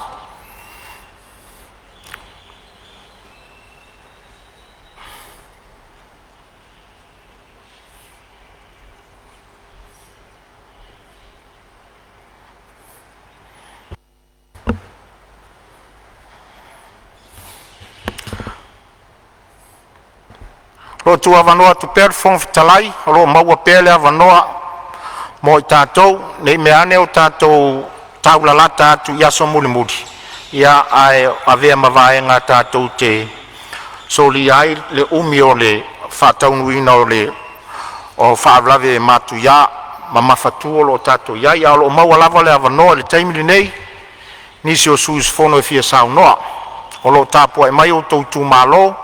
O lo o tuuavanoa atu pea le Fofoga Fetalai o lo o maua pea le avanoa mo i tatou, ne i meaane ua tatou taulalata atu i aso mulimuli, ia ae avea ma vaega tatou te solia ai le umi o le faataunuuina o faalavelave matuia o lo o tatou i ai. A o lo o maua lava le avanoa i le taimi lenei i nisi o sui usufono e fia saunoa. O lo o tapuai mai o outou itumalo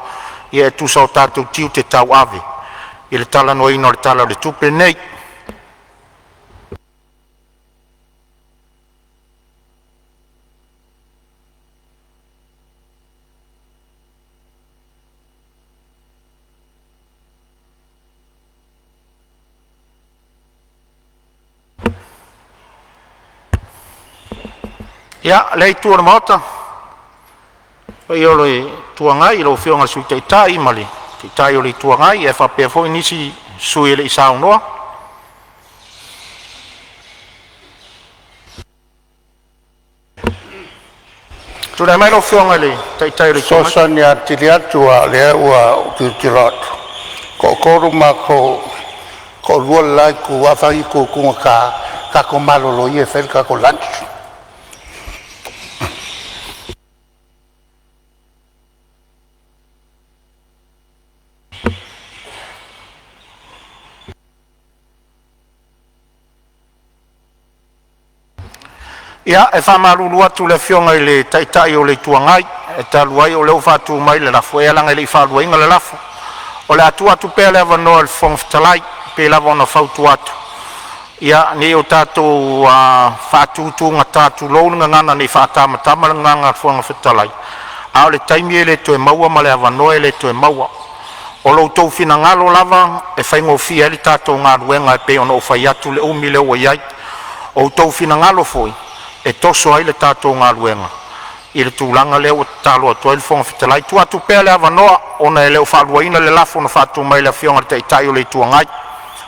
e tusa o tatou tiute tauave i le talanoaina o le Tala o le Tupe lenei. Ia, lea itu o le Maota, le paia o le Itu Agai i lau Afioga i le Sui Taitai ma le Taitai o le Itu Agai, ae faapea foi nisi sui usufono e le i saunoa. Tulai mai lau Afioga i le Taitai o le Itu Agai. E fesoasoani atili atu a o lea ua ou tilotilo atu, e toatolu matou, e toalua le la itu, afai e tutugata, tatou malolo ia e fai le tatou lunch. Ia, e faamalulu atu i le Afioga i le Taitai o le Itu Agai, e talu ai o lea ua faatu mai le lafo, e leaga e le i faaluaina le lafo. O le a tuu atu pea le avanoa i le Fofoga Fetalai e pei lava ona fautua atu, ia, ne i o tatou faatutugata, tulou le gagana, ne i faatamatama le gagana a le Fofoga Fetalai, a o le taimi e le toe maua ma le avanoa e le toe maua. O lo outou finagalo lava e faigofie ai le tatou galuega e pei ona ou fai atu i le umi lea ua i ai. O outou finagalo foi e toso ai le tatou galuega i le tulaga lea ua tatalo atu ai le Fofoga Fetalai. Tuu atu pea le avanoa ona e le o faaluaina le lafo na faatu mai e le Afioga i le Taitai o le Itu Agai.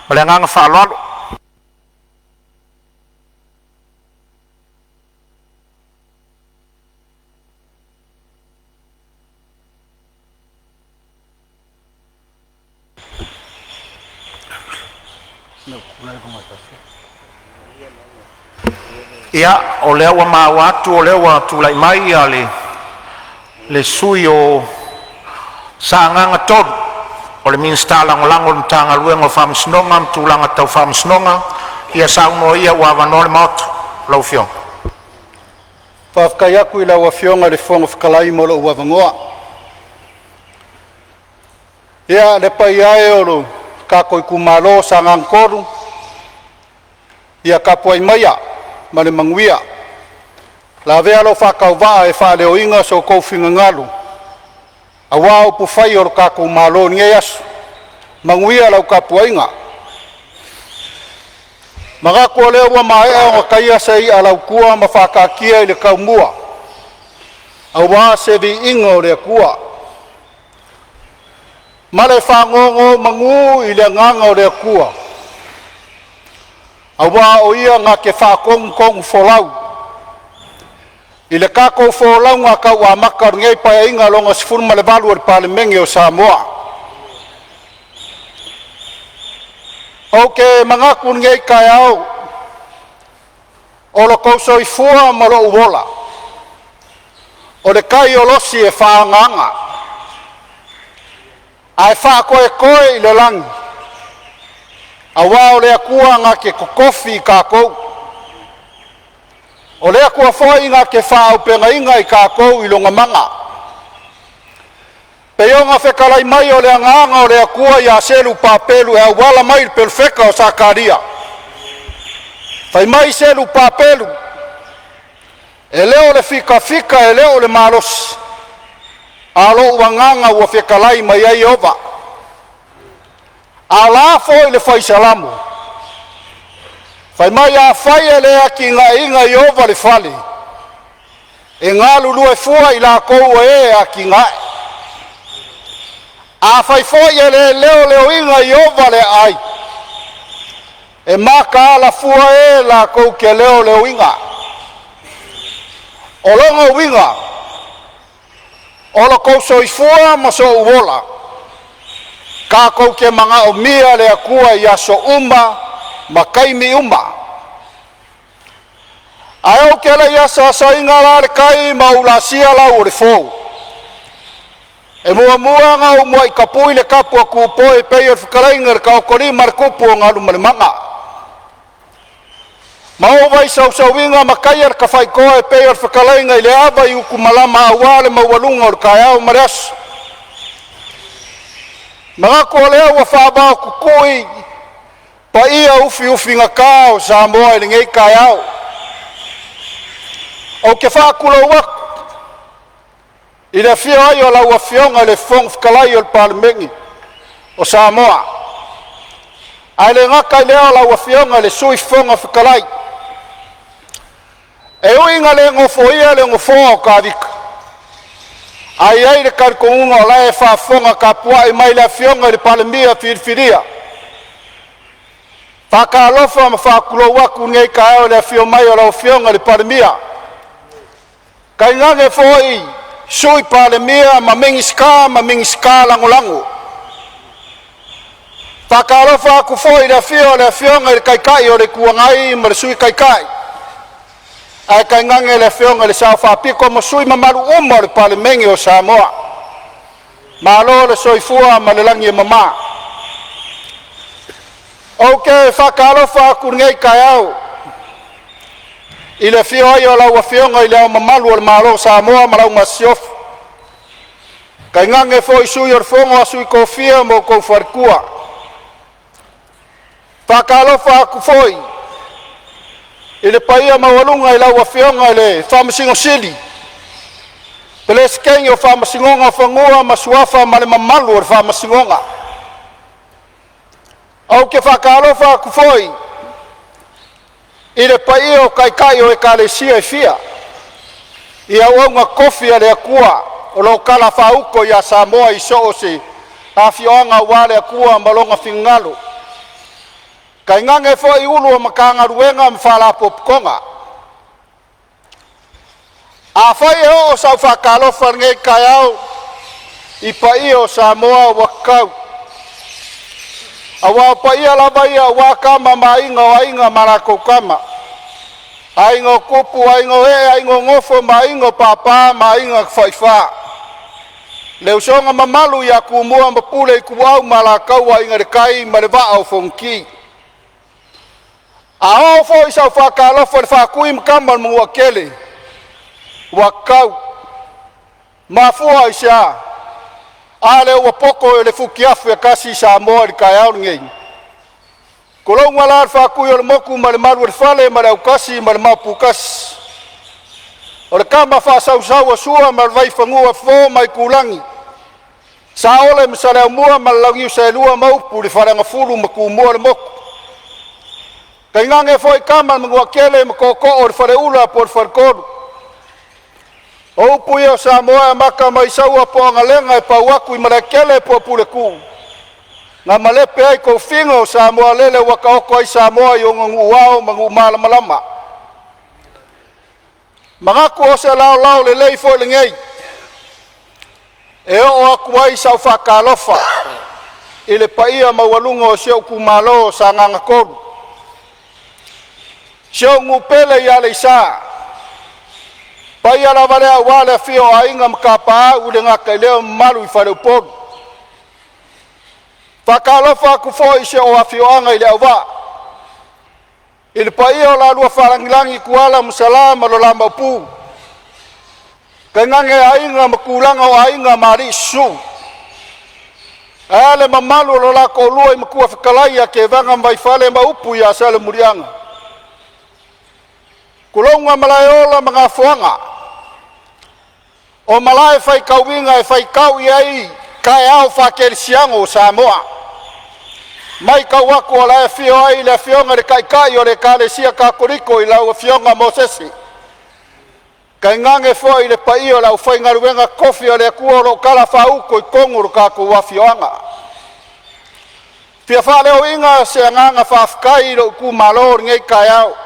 Ma le agaga faaaloalo. Ia, o lea ua maua atu o lea ua tulai mai le sui usufono mo Sagaga 3, o le Minisita Lagolago o le Matagaluega o Faamasinoga ma Tulaga Tau Faamasinoga. Ia saunoa ia ua avanoa le Maota i lau afioga. Faafetai atu i lau Afioga i le Fofoga Fetalai mo lou avanoa. Ia, le paia e o lo tatou itumalo o Sagaga 3, ia tapuai maia ma le manuia, lavea lou faatauvaa e faaleoina so outou finagalo aua upufai o le tatou Malo i lenei aso. Manuia lau tapuaiga. E manatu o lea ua maea ona taia se i'a a le autua ma faataatia i le taumua aua se viiga o le Atua. Ma le faanonomanu i le agaga o le Atua, aua o Ia na te faatonutonufolau i le tatou folauga tau amata o lenei Paeaiga lona XVIII o le Palemene o Samoa. Ou te manatu i lenei taeao, o lo outou soifua ma lou ola, o le tai olosi e faaagaaga ae faatoetoe i le lagi Aua o le Atua na te totofi i tatou, o le Atua foi na te faaauupegaina i tatou i lona mana. E pei ona fetalai mai o le agaga o le Atua ia Selupapelu e auala mai i le perofeta o Sakaria, fai mai Selupapelu, e le o le fitafita e le o le malosi, a o lou agaga ua fetalai mai ai Ieova. A o le a foi le fai Salamo, fai mai, afai e le atinaeina e Ieova le fale, e galulue fua i latou o e atinae. Afai foi e le leoleoina e Ieova le aai, e mataala fua e latou te leoleoina. O lona uiga, o lo outou soifua ma sou ola, tatou te manaomia le Atua i aso uma ma taimi uma. Ae ou te le i asaasaina la le tai ma ou laasia lau o le fo, e muamua ona ou muai tapui le tapu a Tupua e pei o le fetalaiga i le Taotolima a le Tupu o Galumalemana. Ma ou vaisausauyina ma taia le tafaitoa e pei o le fetalaiga i le ava i utumalama aua le maualuga o le taeao ma le aso. Manatu o lea ua faavaotutui paia ufiufigata o Samoa i lenei taeao. Ou te faatulou atu i le afio ai o lau Afioga i le Fofoga Fetalai o le Palemene o Samoa, ae le gata i lea o lau Afioga i le Sui Fofoga Fetalai. E ui ina le nofoia le nofoa o Tavita, ae i ai le talitonuga o la e faafofoga tapuai mai le Afioga i le Palemia filifilia. E faatalofa ma faatulou atu i lenei taeao i le afio mai o lau Afioga i le Palemia, tainane foi Sui Palemia ma Minisita Lagolago. E faatalofa atu foi i le afio o le Afioga i le Taitai o le Itu Agai ma le Sui Taitai, ae tainane le Afioga i le Sao Faapito ma sui usufono mamalu uma o le Palemene o Samoa. Malo le soifua ma le lagi e mama. Ou te faatalofa atu i lenei taeao i le afio ai o lau Afioga i Le Ao Mamalu o le Malo o Samoa ma lau Masiofo, tainane foi Sui o le Fono a Sui Tofia ma outou faletua. E faatalofa atu foi i le paia maualuga i lau Afioga i le Faamasino Sili, Peresetene o Faamasinoga o Fanua ma Suafa ma le mamalu o le Faamasinoga. Ou te faatalofa atu foi i le paia o Taitai o Ekalesia e fia i auauna totofi a le Atua o lo o talafaauto ia Samoa i so o se afioaga aua le Atua ma lona finagalo, tainane foi Ofisa Sili o Pulega o Matagaluega ma Faalapotopotoga. Afai e oo sau faatalofa i lenei taeao i paia o Samoa ua tatau, aua o paia lava ia aua Tama ma Aiga, o Aiga ma latou Tama, Aiga o Tupu, Aiga o Ee, Aiga o Nofo ma Aiga o Papa ma Aiga na Tafaifa, le usoga mamalu ia Tumua ma Pule, Ituau ma Alataua, Aiga i le Tai ma le Vaa o Fonoti. A oo foi sau faatalofa i le Faatui ma Tama a le Manuatele, ua tatau. Mafua i se a? A lea ua poto i le futiafu e tasi Samoa i le taeao lenei. Tulouna la le Faatui o le motu ma le mamalu i le fale ma le autasi ma le maoputasi, o le tama faasausau a Sua ma le Vaifanua, Fofo ma Aitulagi, Saole ma Saleaaumua ma le Launiu Saelua ma upu i le Faleagafulu ma Tumua le motu. Tainane foi tama a le Manuatele ma tootoo o le Faleula po o le Faletolu. O upu ia o Samoa e amata mai Saua po o Agalega e pau atu i Malaetele po o Puletuu na malepe ai tofiga o Samoa lele ua taoto ai Samoa i ona nuu ao ma nuu malamalama. Manatu o se laolao lelei foi lenei e oo atu ai sau faatalofa i le paia maualuga o si ou itumalo o Sagaga 3, si ou nuu pele i Aleisa. Paia lava lea aua le afio o Aiga ma Tapaau, e le gata i lea o mamalu i faleupolu. Faatalofa atu foi i si ou afioaga i Leauvaa i le paia o le lua Faalagilagi Tuala ma Salã ma lo la Maopu, tainane aiga ma tulaga o aiga ma alii susu, ae a le mamalu o lo la toalua i Matua Fetalai ia Tevaga ma Vaifale ma upu ia Salemuliaga. Tulouna Malaeola ma Gafoaga, o malae faitauina e faitau i ai taeao faakerisiano o Samoa. Matau atu o le a afio ai le Afioga i le Taitai o le Ekalesia Katoliko i lau Afioga Mosese, tainane foi le paia o le aufaigaluega totofi a le Atua o lo o talafaauto i totonu o le tatou afioaga. E fia faaleoina se agaga faafetai i lou itumalo i lenei taeao.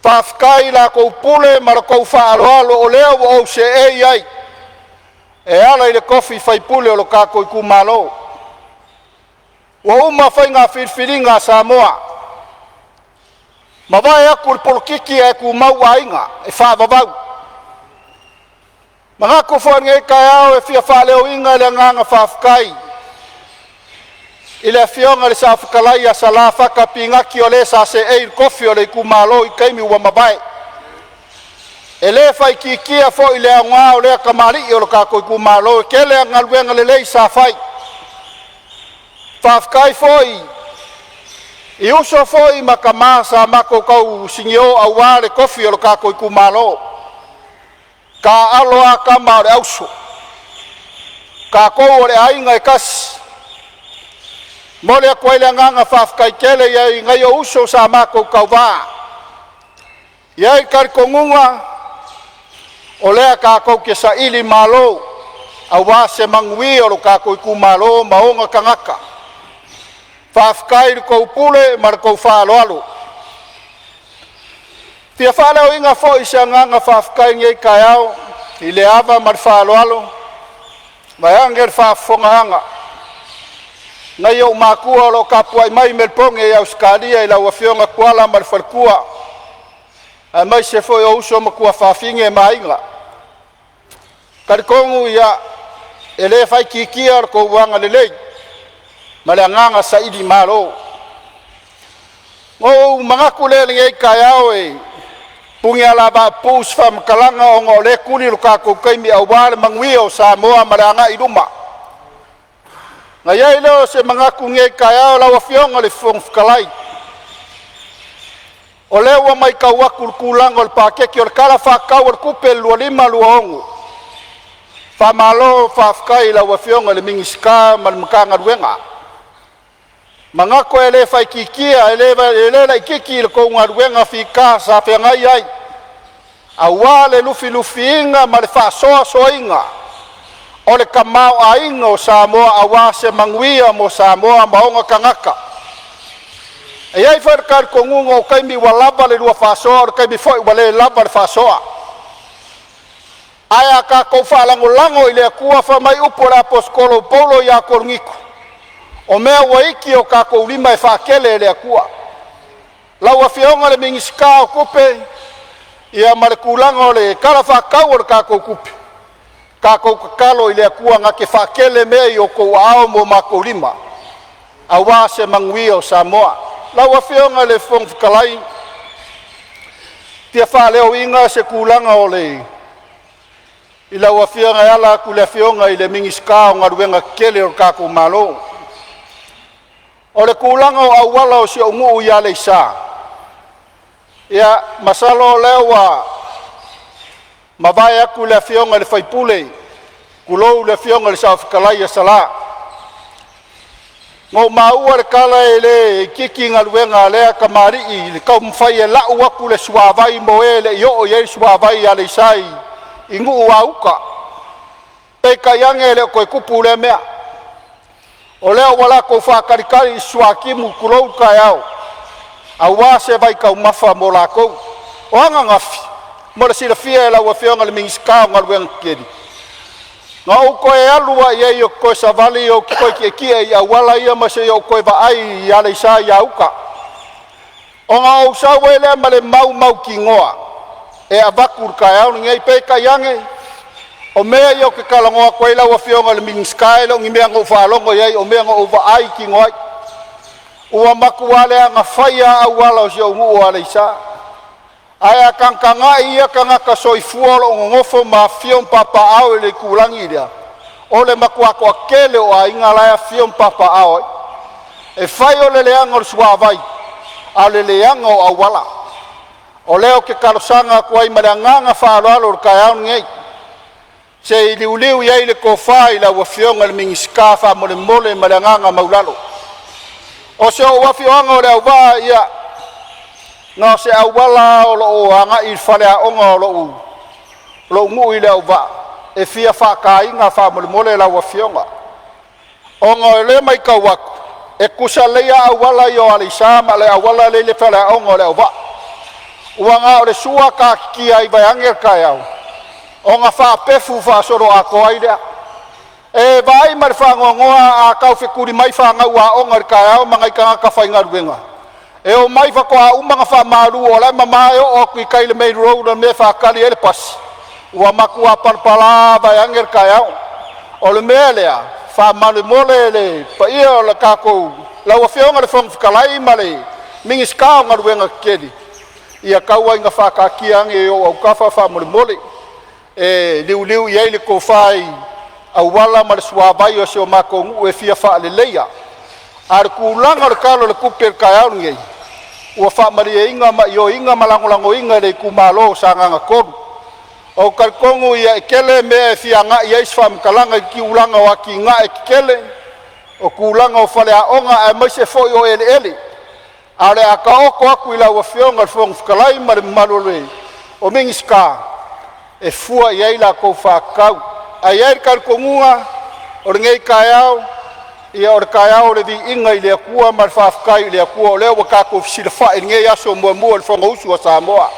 Faafetai i la outou pule ma la outou faaaloalo o lea ua ou seei ai e ala i le tofi faipule o lo tatou itumalo. Ua uma faiga filifiliga a Samoa, mavae atu le polokiki ae tumau aiga e faavavau. Manatu foi i lenei taeao e fia faaleoina le agaga faafetai i le Afioga i le Saofetalai ia Salã Fata Pinati, o le sa seei i le tofi o le itumalo i taimi ua mavae. E le faaitiitia foi le aoga o lea tamalii o le tatou itumalo, e tele ana galuega lelei sa fai. Faafetai foi i uso foi ma tama sa matou tausinio aua le tofi o le tatou itumalo. Taaalo a tama a o le auso, tatou o le aiga e tasi. E momoli atu ai le agaga faafetai tele i nai ou uso sa matou tauva. E i ai le talitonuga o lea tatou te sailimalo aua se manuia o lo tatou itumalo ma ona tagata. Faafetai i la outou pule ma la outou faaaloalo. E fia faaleoina foi se agaga faafetai i lenei taeao i le ava ma le faaaloalo vaeane le faafofogaaga a nai ou matua o lo o tapuai mai i Melepone i Ausetalia i lau afioga Tuala ma le faletua, aemaise foi ou uso ma tuafafine ma aiga. E talitonu e le faaitiitia lo outou agalelei ma le agaga sailimalo. Ona ou manatu lea i lenei taeao, e punialavapapuu se faamatalaga ona o lea e tuli lo tatou taimi aua le manuia o Samoa ma le agai i luma. Ona i ai lea o se manatu i lenei taeao lau Afioga i le Fofoga Fetalai, o lea ua matau atu i le tulaga o le paketi o le Tala Faatatau o le Tupe 2025/2026, faamalo faafetai i lau Afioga i le Minisita ma le Matagaluega. Manatu e le faaitiitia e le laitiiti la outou galuega fita sa feagai ai aua le lufilufiina ma le faasoasoaina o le tamaoaiga o Samoa aua se manuia mo Samoa ma ona tagata. E i ai foi le talitonuga o taimi ua lava le lua faasoa, o le taimi foi ua le lava le faasoa. Ae a tatou faalagolago i le Atua fai mai upu a le Aposetolo o Paulo ia Korinito, o mea ua iti i o tatou lima e faatele e le Atua. Lau Afioga i le Minisita o Tupe, ia ma le tulaga o le Tala Faatatau o le tatou Tupe, tatou tatalo i le Atua na te faatele mea i outou aao ma o matou lima aua se manuia o Samoa. Lau Afioga i le Fofoga Fetalai, e fia faaleoina se tulaga o le i lau Afioga e ala atu i le Afioga i le Minisita o Galuega Tetele a lo tatou Malo. O le tulaga o auala o si ou nuu i Aleisa, ia masalo o lea ua mavae atu le afioga i le sui usufono, tulou le afioga i le Saofetalai ia Salã. Na ou maua le tala e le itiiti galuega a lea tamalii i le taumafai e lau atu le suavai mo e e le i oo i ai le suavai i Aleisa i Nuuauta. Peitai ane e le o toe tupu lea mea, o lea ua latou faatalitali i le suatimu tulou le taeao, aua se vaitaumafa mo latou. O ananafi mo le silafia e lau Afioga i le Minisita o Galuega Tetele, na ou toe alu lava i ai ou te toe savali ou te toe tietie i auala ia ma se i ou toe vaai i Aleisa i uta. Ona ou sau ai lea ma le mau mautinoa e avatu i le taeao lenei. Peitai ane, O mea ia ou te talanoa atu ai lau Afioga i le Minisita, e le o ni mea na ou faalogo i ai, o mea na ou vaai tino ai. Ua matua leaga faia lava auala o si ou nuu o Aleisa. Ae a tagatagai ia tagata soifua o lo o nonofo ma afifio ma papaaao i le itulagi lea, o le matua toatele o aiga la e afifio ma papaaao ai. E fai o le leaga o le suavai, a o le leaga o auala. O lea ou te talosaga atu ai ma le agaga faaaloalo i le taeao lenei, se i liuliu i ai le tofa i lau Afioga i le Minisita faamolemole ma le agaga maualalo. O si ou afioaga o Leauvaa, ia na o se auala lava o lo o agai i le faleaoga o lou nuu i Leauvaa e fia faataina faamolemole lau afioga, ona o lea e matau atu e tutusa lelei lava auala ia o Aleisa ma le auala lea e i le faleaoga o Leauvaa. Ua na o le sua taatitia ai vaeane le taeao ona faapefu faasoloatoa ai lea. E vaai ma le faanoanoa a taufetuli mai fanau aoga i le taeao ma nai tagata faigaluega e omai faatoa uma ona faamalu o la e mama e oo atu i tai i le main road i le mea e faatali ai le pasi, ua matua palapala vaeane le taeao. O le mea lea faamolemole le paia o le tatou lau Afioga i le Fofoga Fetalai ma le Minisita o Galuega Tetele, ia tau lava ina faataatia ane i ou autafa faamolemole e liuliu i ai le tofa i auala ma le suavai o si o matou nuu e fia faaleleia. A o le tulaga o le Tala o le Tupe i le taeao lenei, ua faamalieina ma ioeina ma lagolagoina e le itumalo o Sagaga 3. Ou te talitonu e tele mea e fia agai i ai se faamatalaga i tulaga o atinae tetele, o tulaga o faleaoga aemaise foi o eleele, ae o le a taoto atu i lau Afioga i le Fofoga Fetalai ma le mamalu o Minisita e fua i ai la outou faatatau. Ae i ai le talitonuga o lenei taeao, ia o le taeao o le viiga i le Atua ma le faafetai i le Atua o lea ua tatou fesilafai i lenei aso muamua i le Fonousu a Samoa.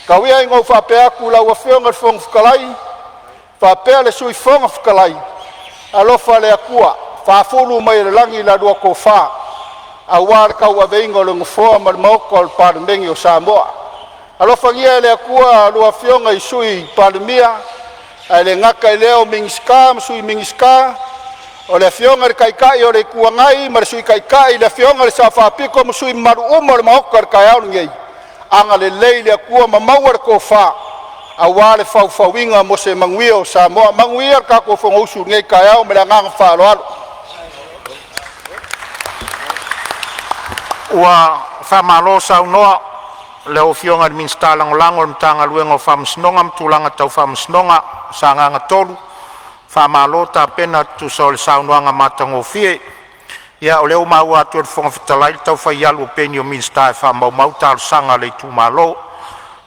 Tau ia ina ou faapea atu i lau Afioga i le Fofoga Fetalai faapea le Sui Fofoga Fetalai, alofa le Atua faafulu mai e le lagi la lua tofa aua le tauaveina o le Nofoa ma le Maota o le Palemene o Samoa. Alofagia e le Atua a lua Afioga i Sui Palemia, ae le gata i lea o Minisita ma Sui Minisita, o le Afioga i le Taitai o le Itu Agai ma le Sui Taitai, le Afioga i le Sao Faapito ma sui usufono mamalu uma o le Maota i le taeao lenei, agalelei le Atua ma maua le tofa aua le faufauina mo se manuia o Samoa. Manuia le tatou Fonousu i lenei taeao ma le agaga faaaloalo. Ua faamalo saunoa i lau Afioga i le Minisita Lagolago o le Matagaluega o Faamasinoga ma Tulaga Tau Faamasinoga Sagaga 3, faamalo tapena e tusa o le saunoaga matagofie. Ia o lea ua maua atu e le Fofoga Fetalai le taufai alu o peni o Minisita e faamaumau talosaga a le itumalo.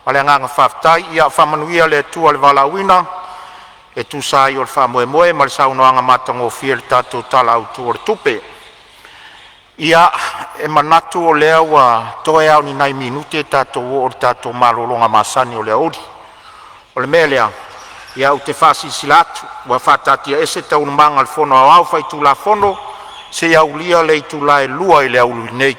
Ma le agaga faafetai, ia faamanuia le Atua i le valaauina e tusa ai o le faamoemoe ma le saunoaga matagofie i le tatou Tala Autu o le Tupe. Ia, e manatu o lea ua toe lava o ni nai minute tatou oo i le tatou malologa masani o le aoauli. O le mea lea, ia ou te faasilasila atu ua faataatiaese Taualumaga a le Fono Aoao Faitulafono seia aulia le itula e 2:00 i le aoauli nei.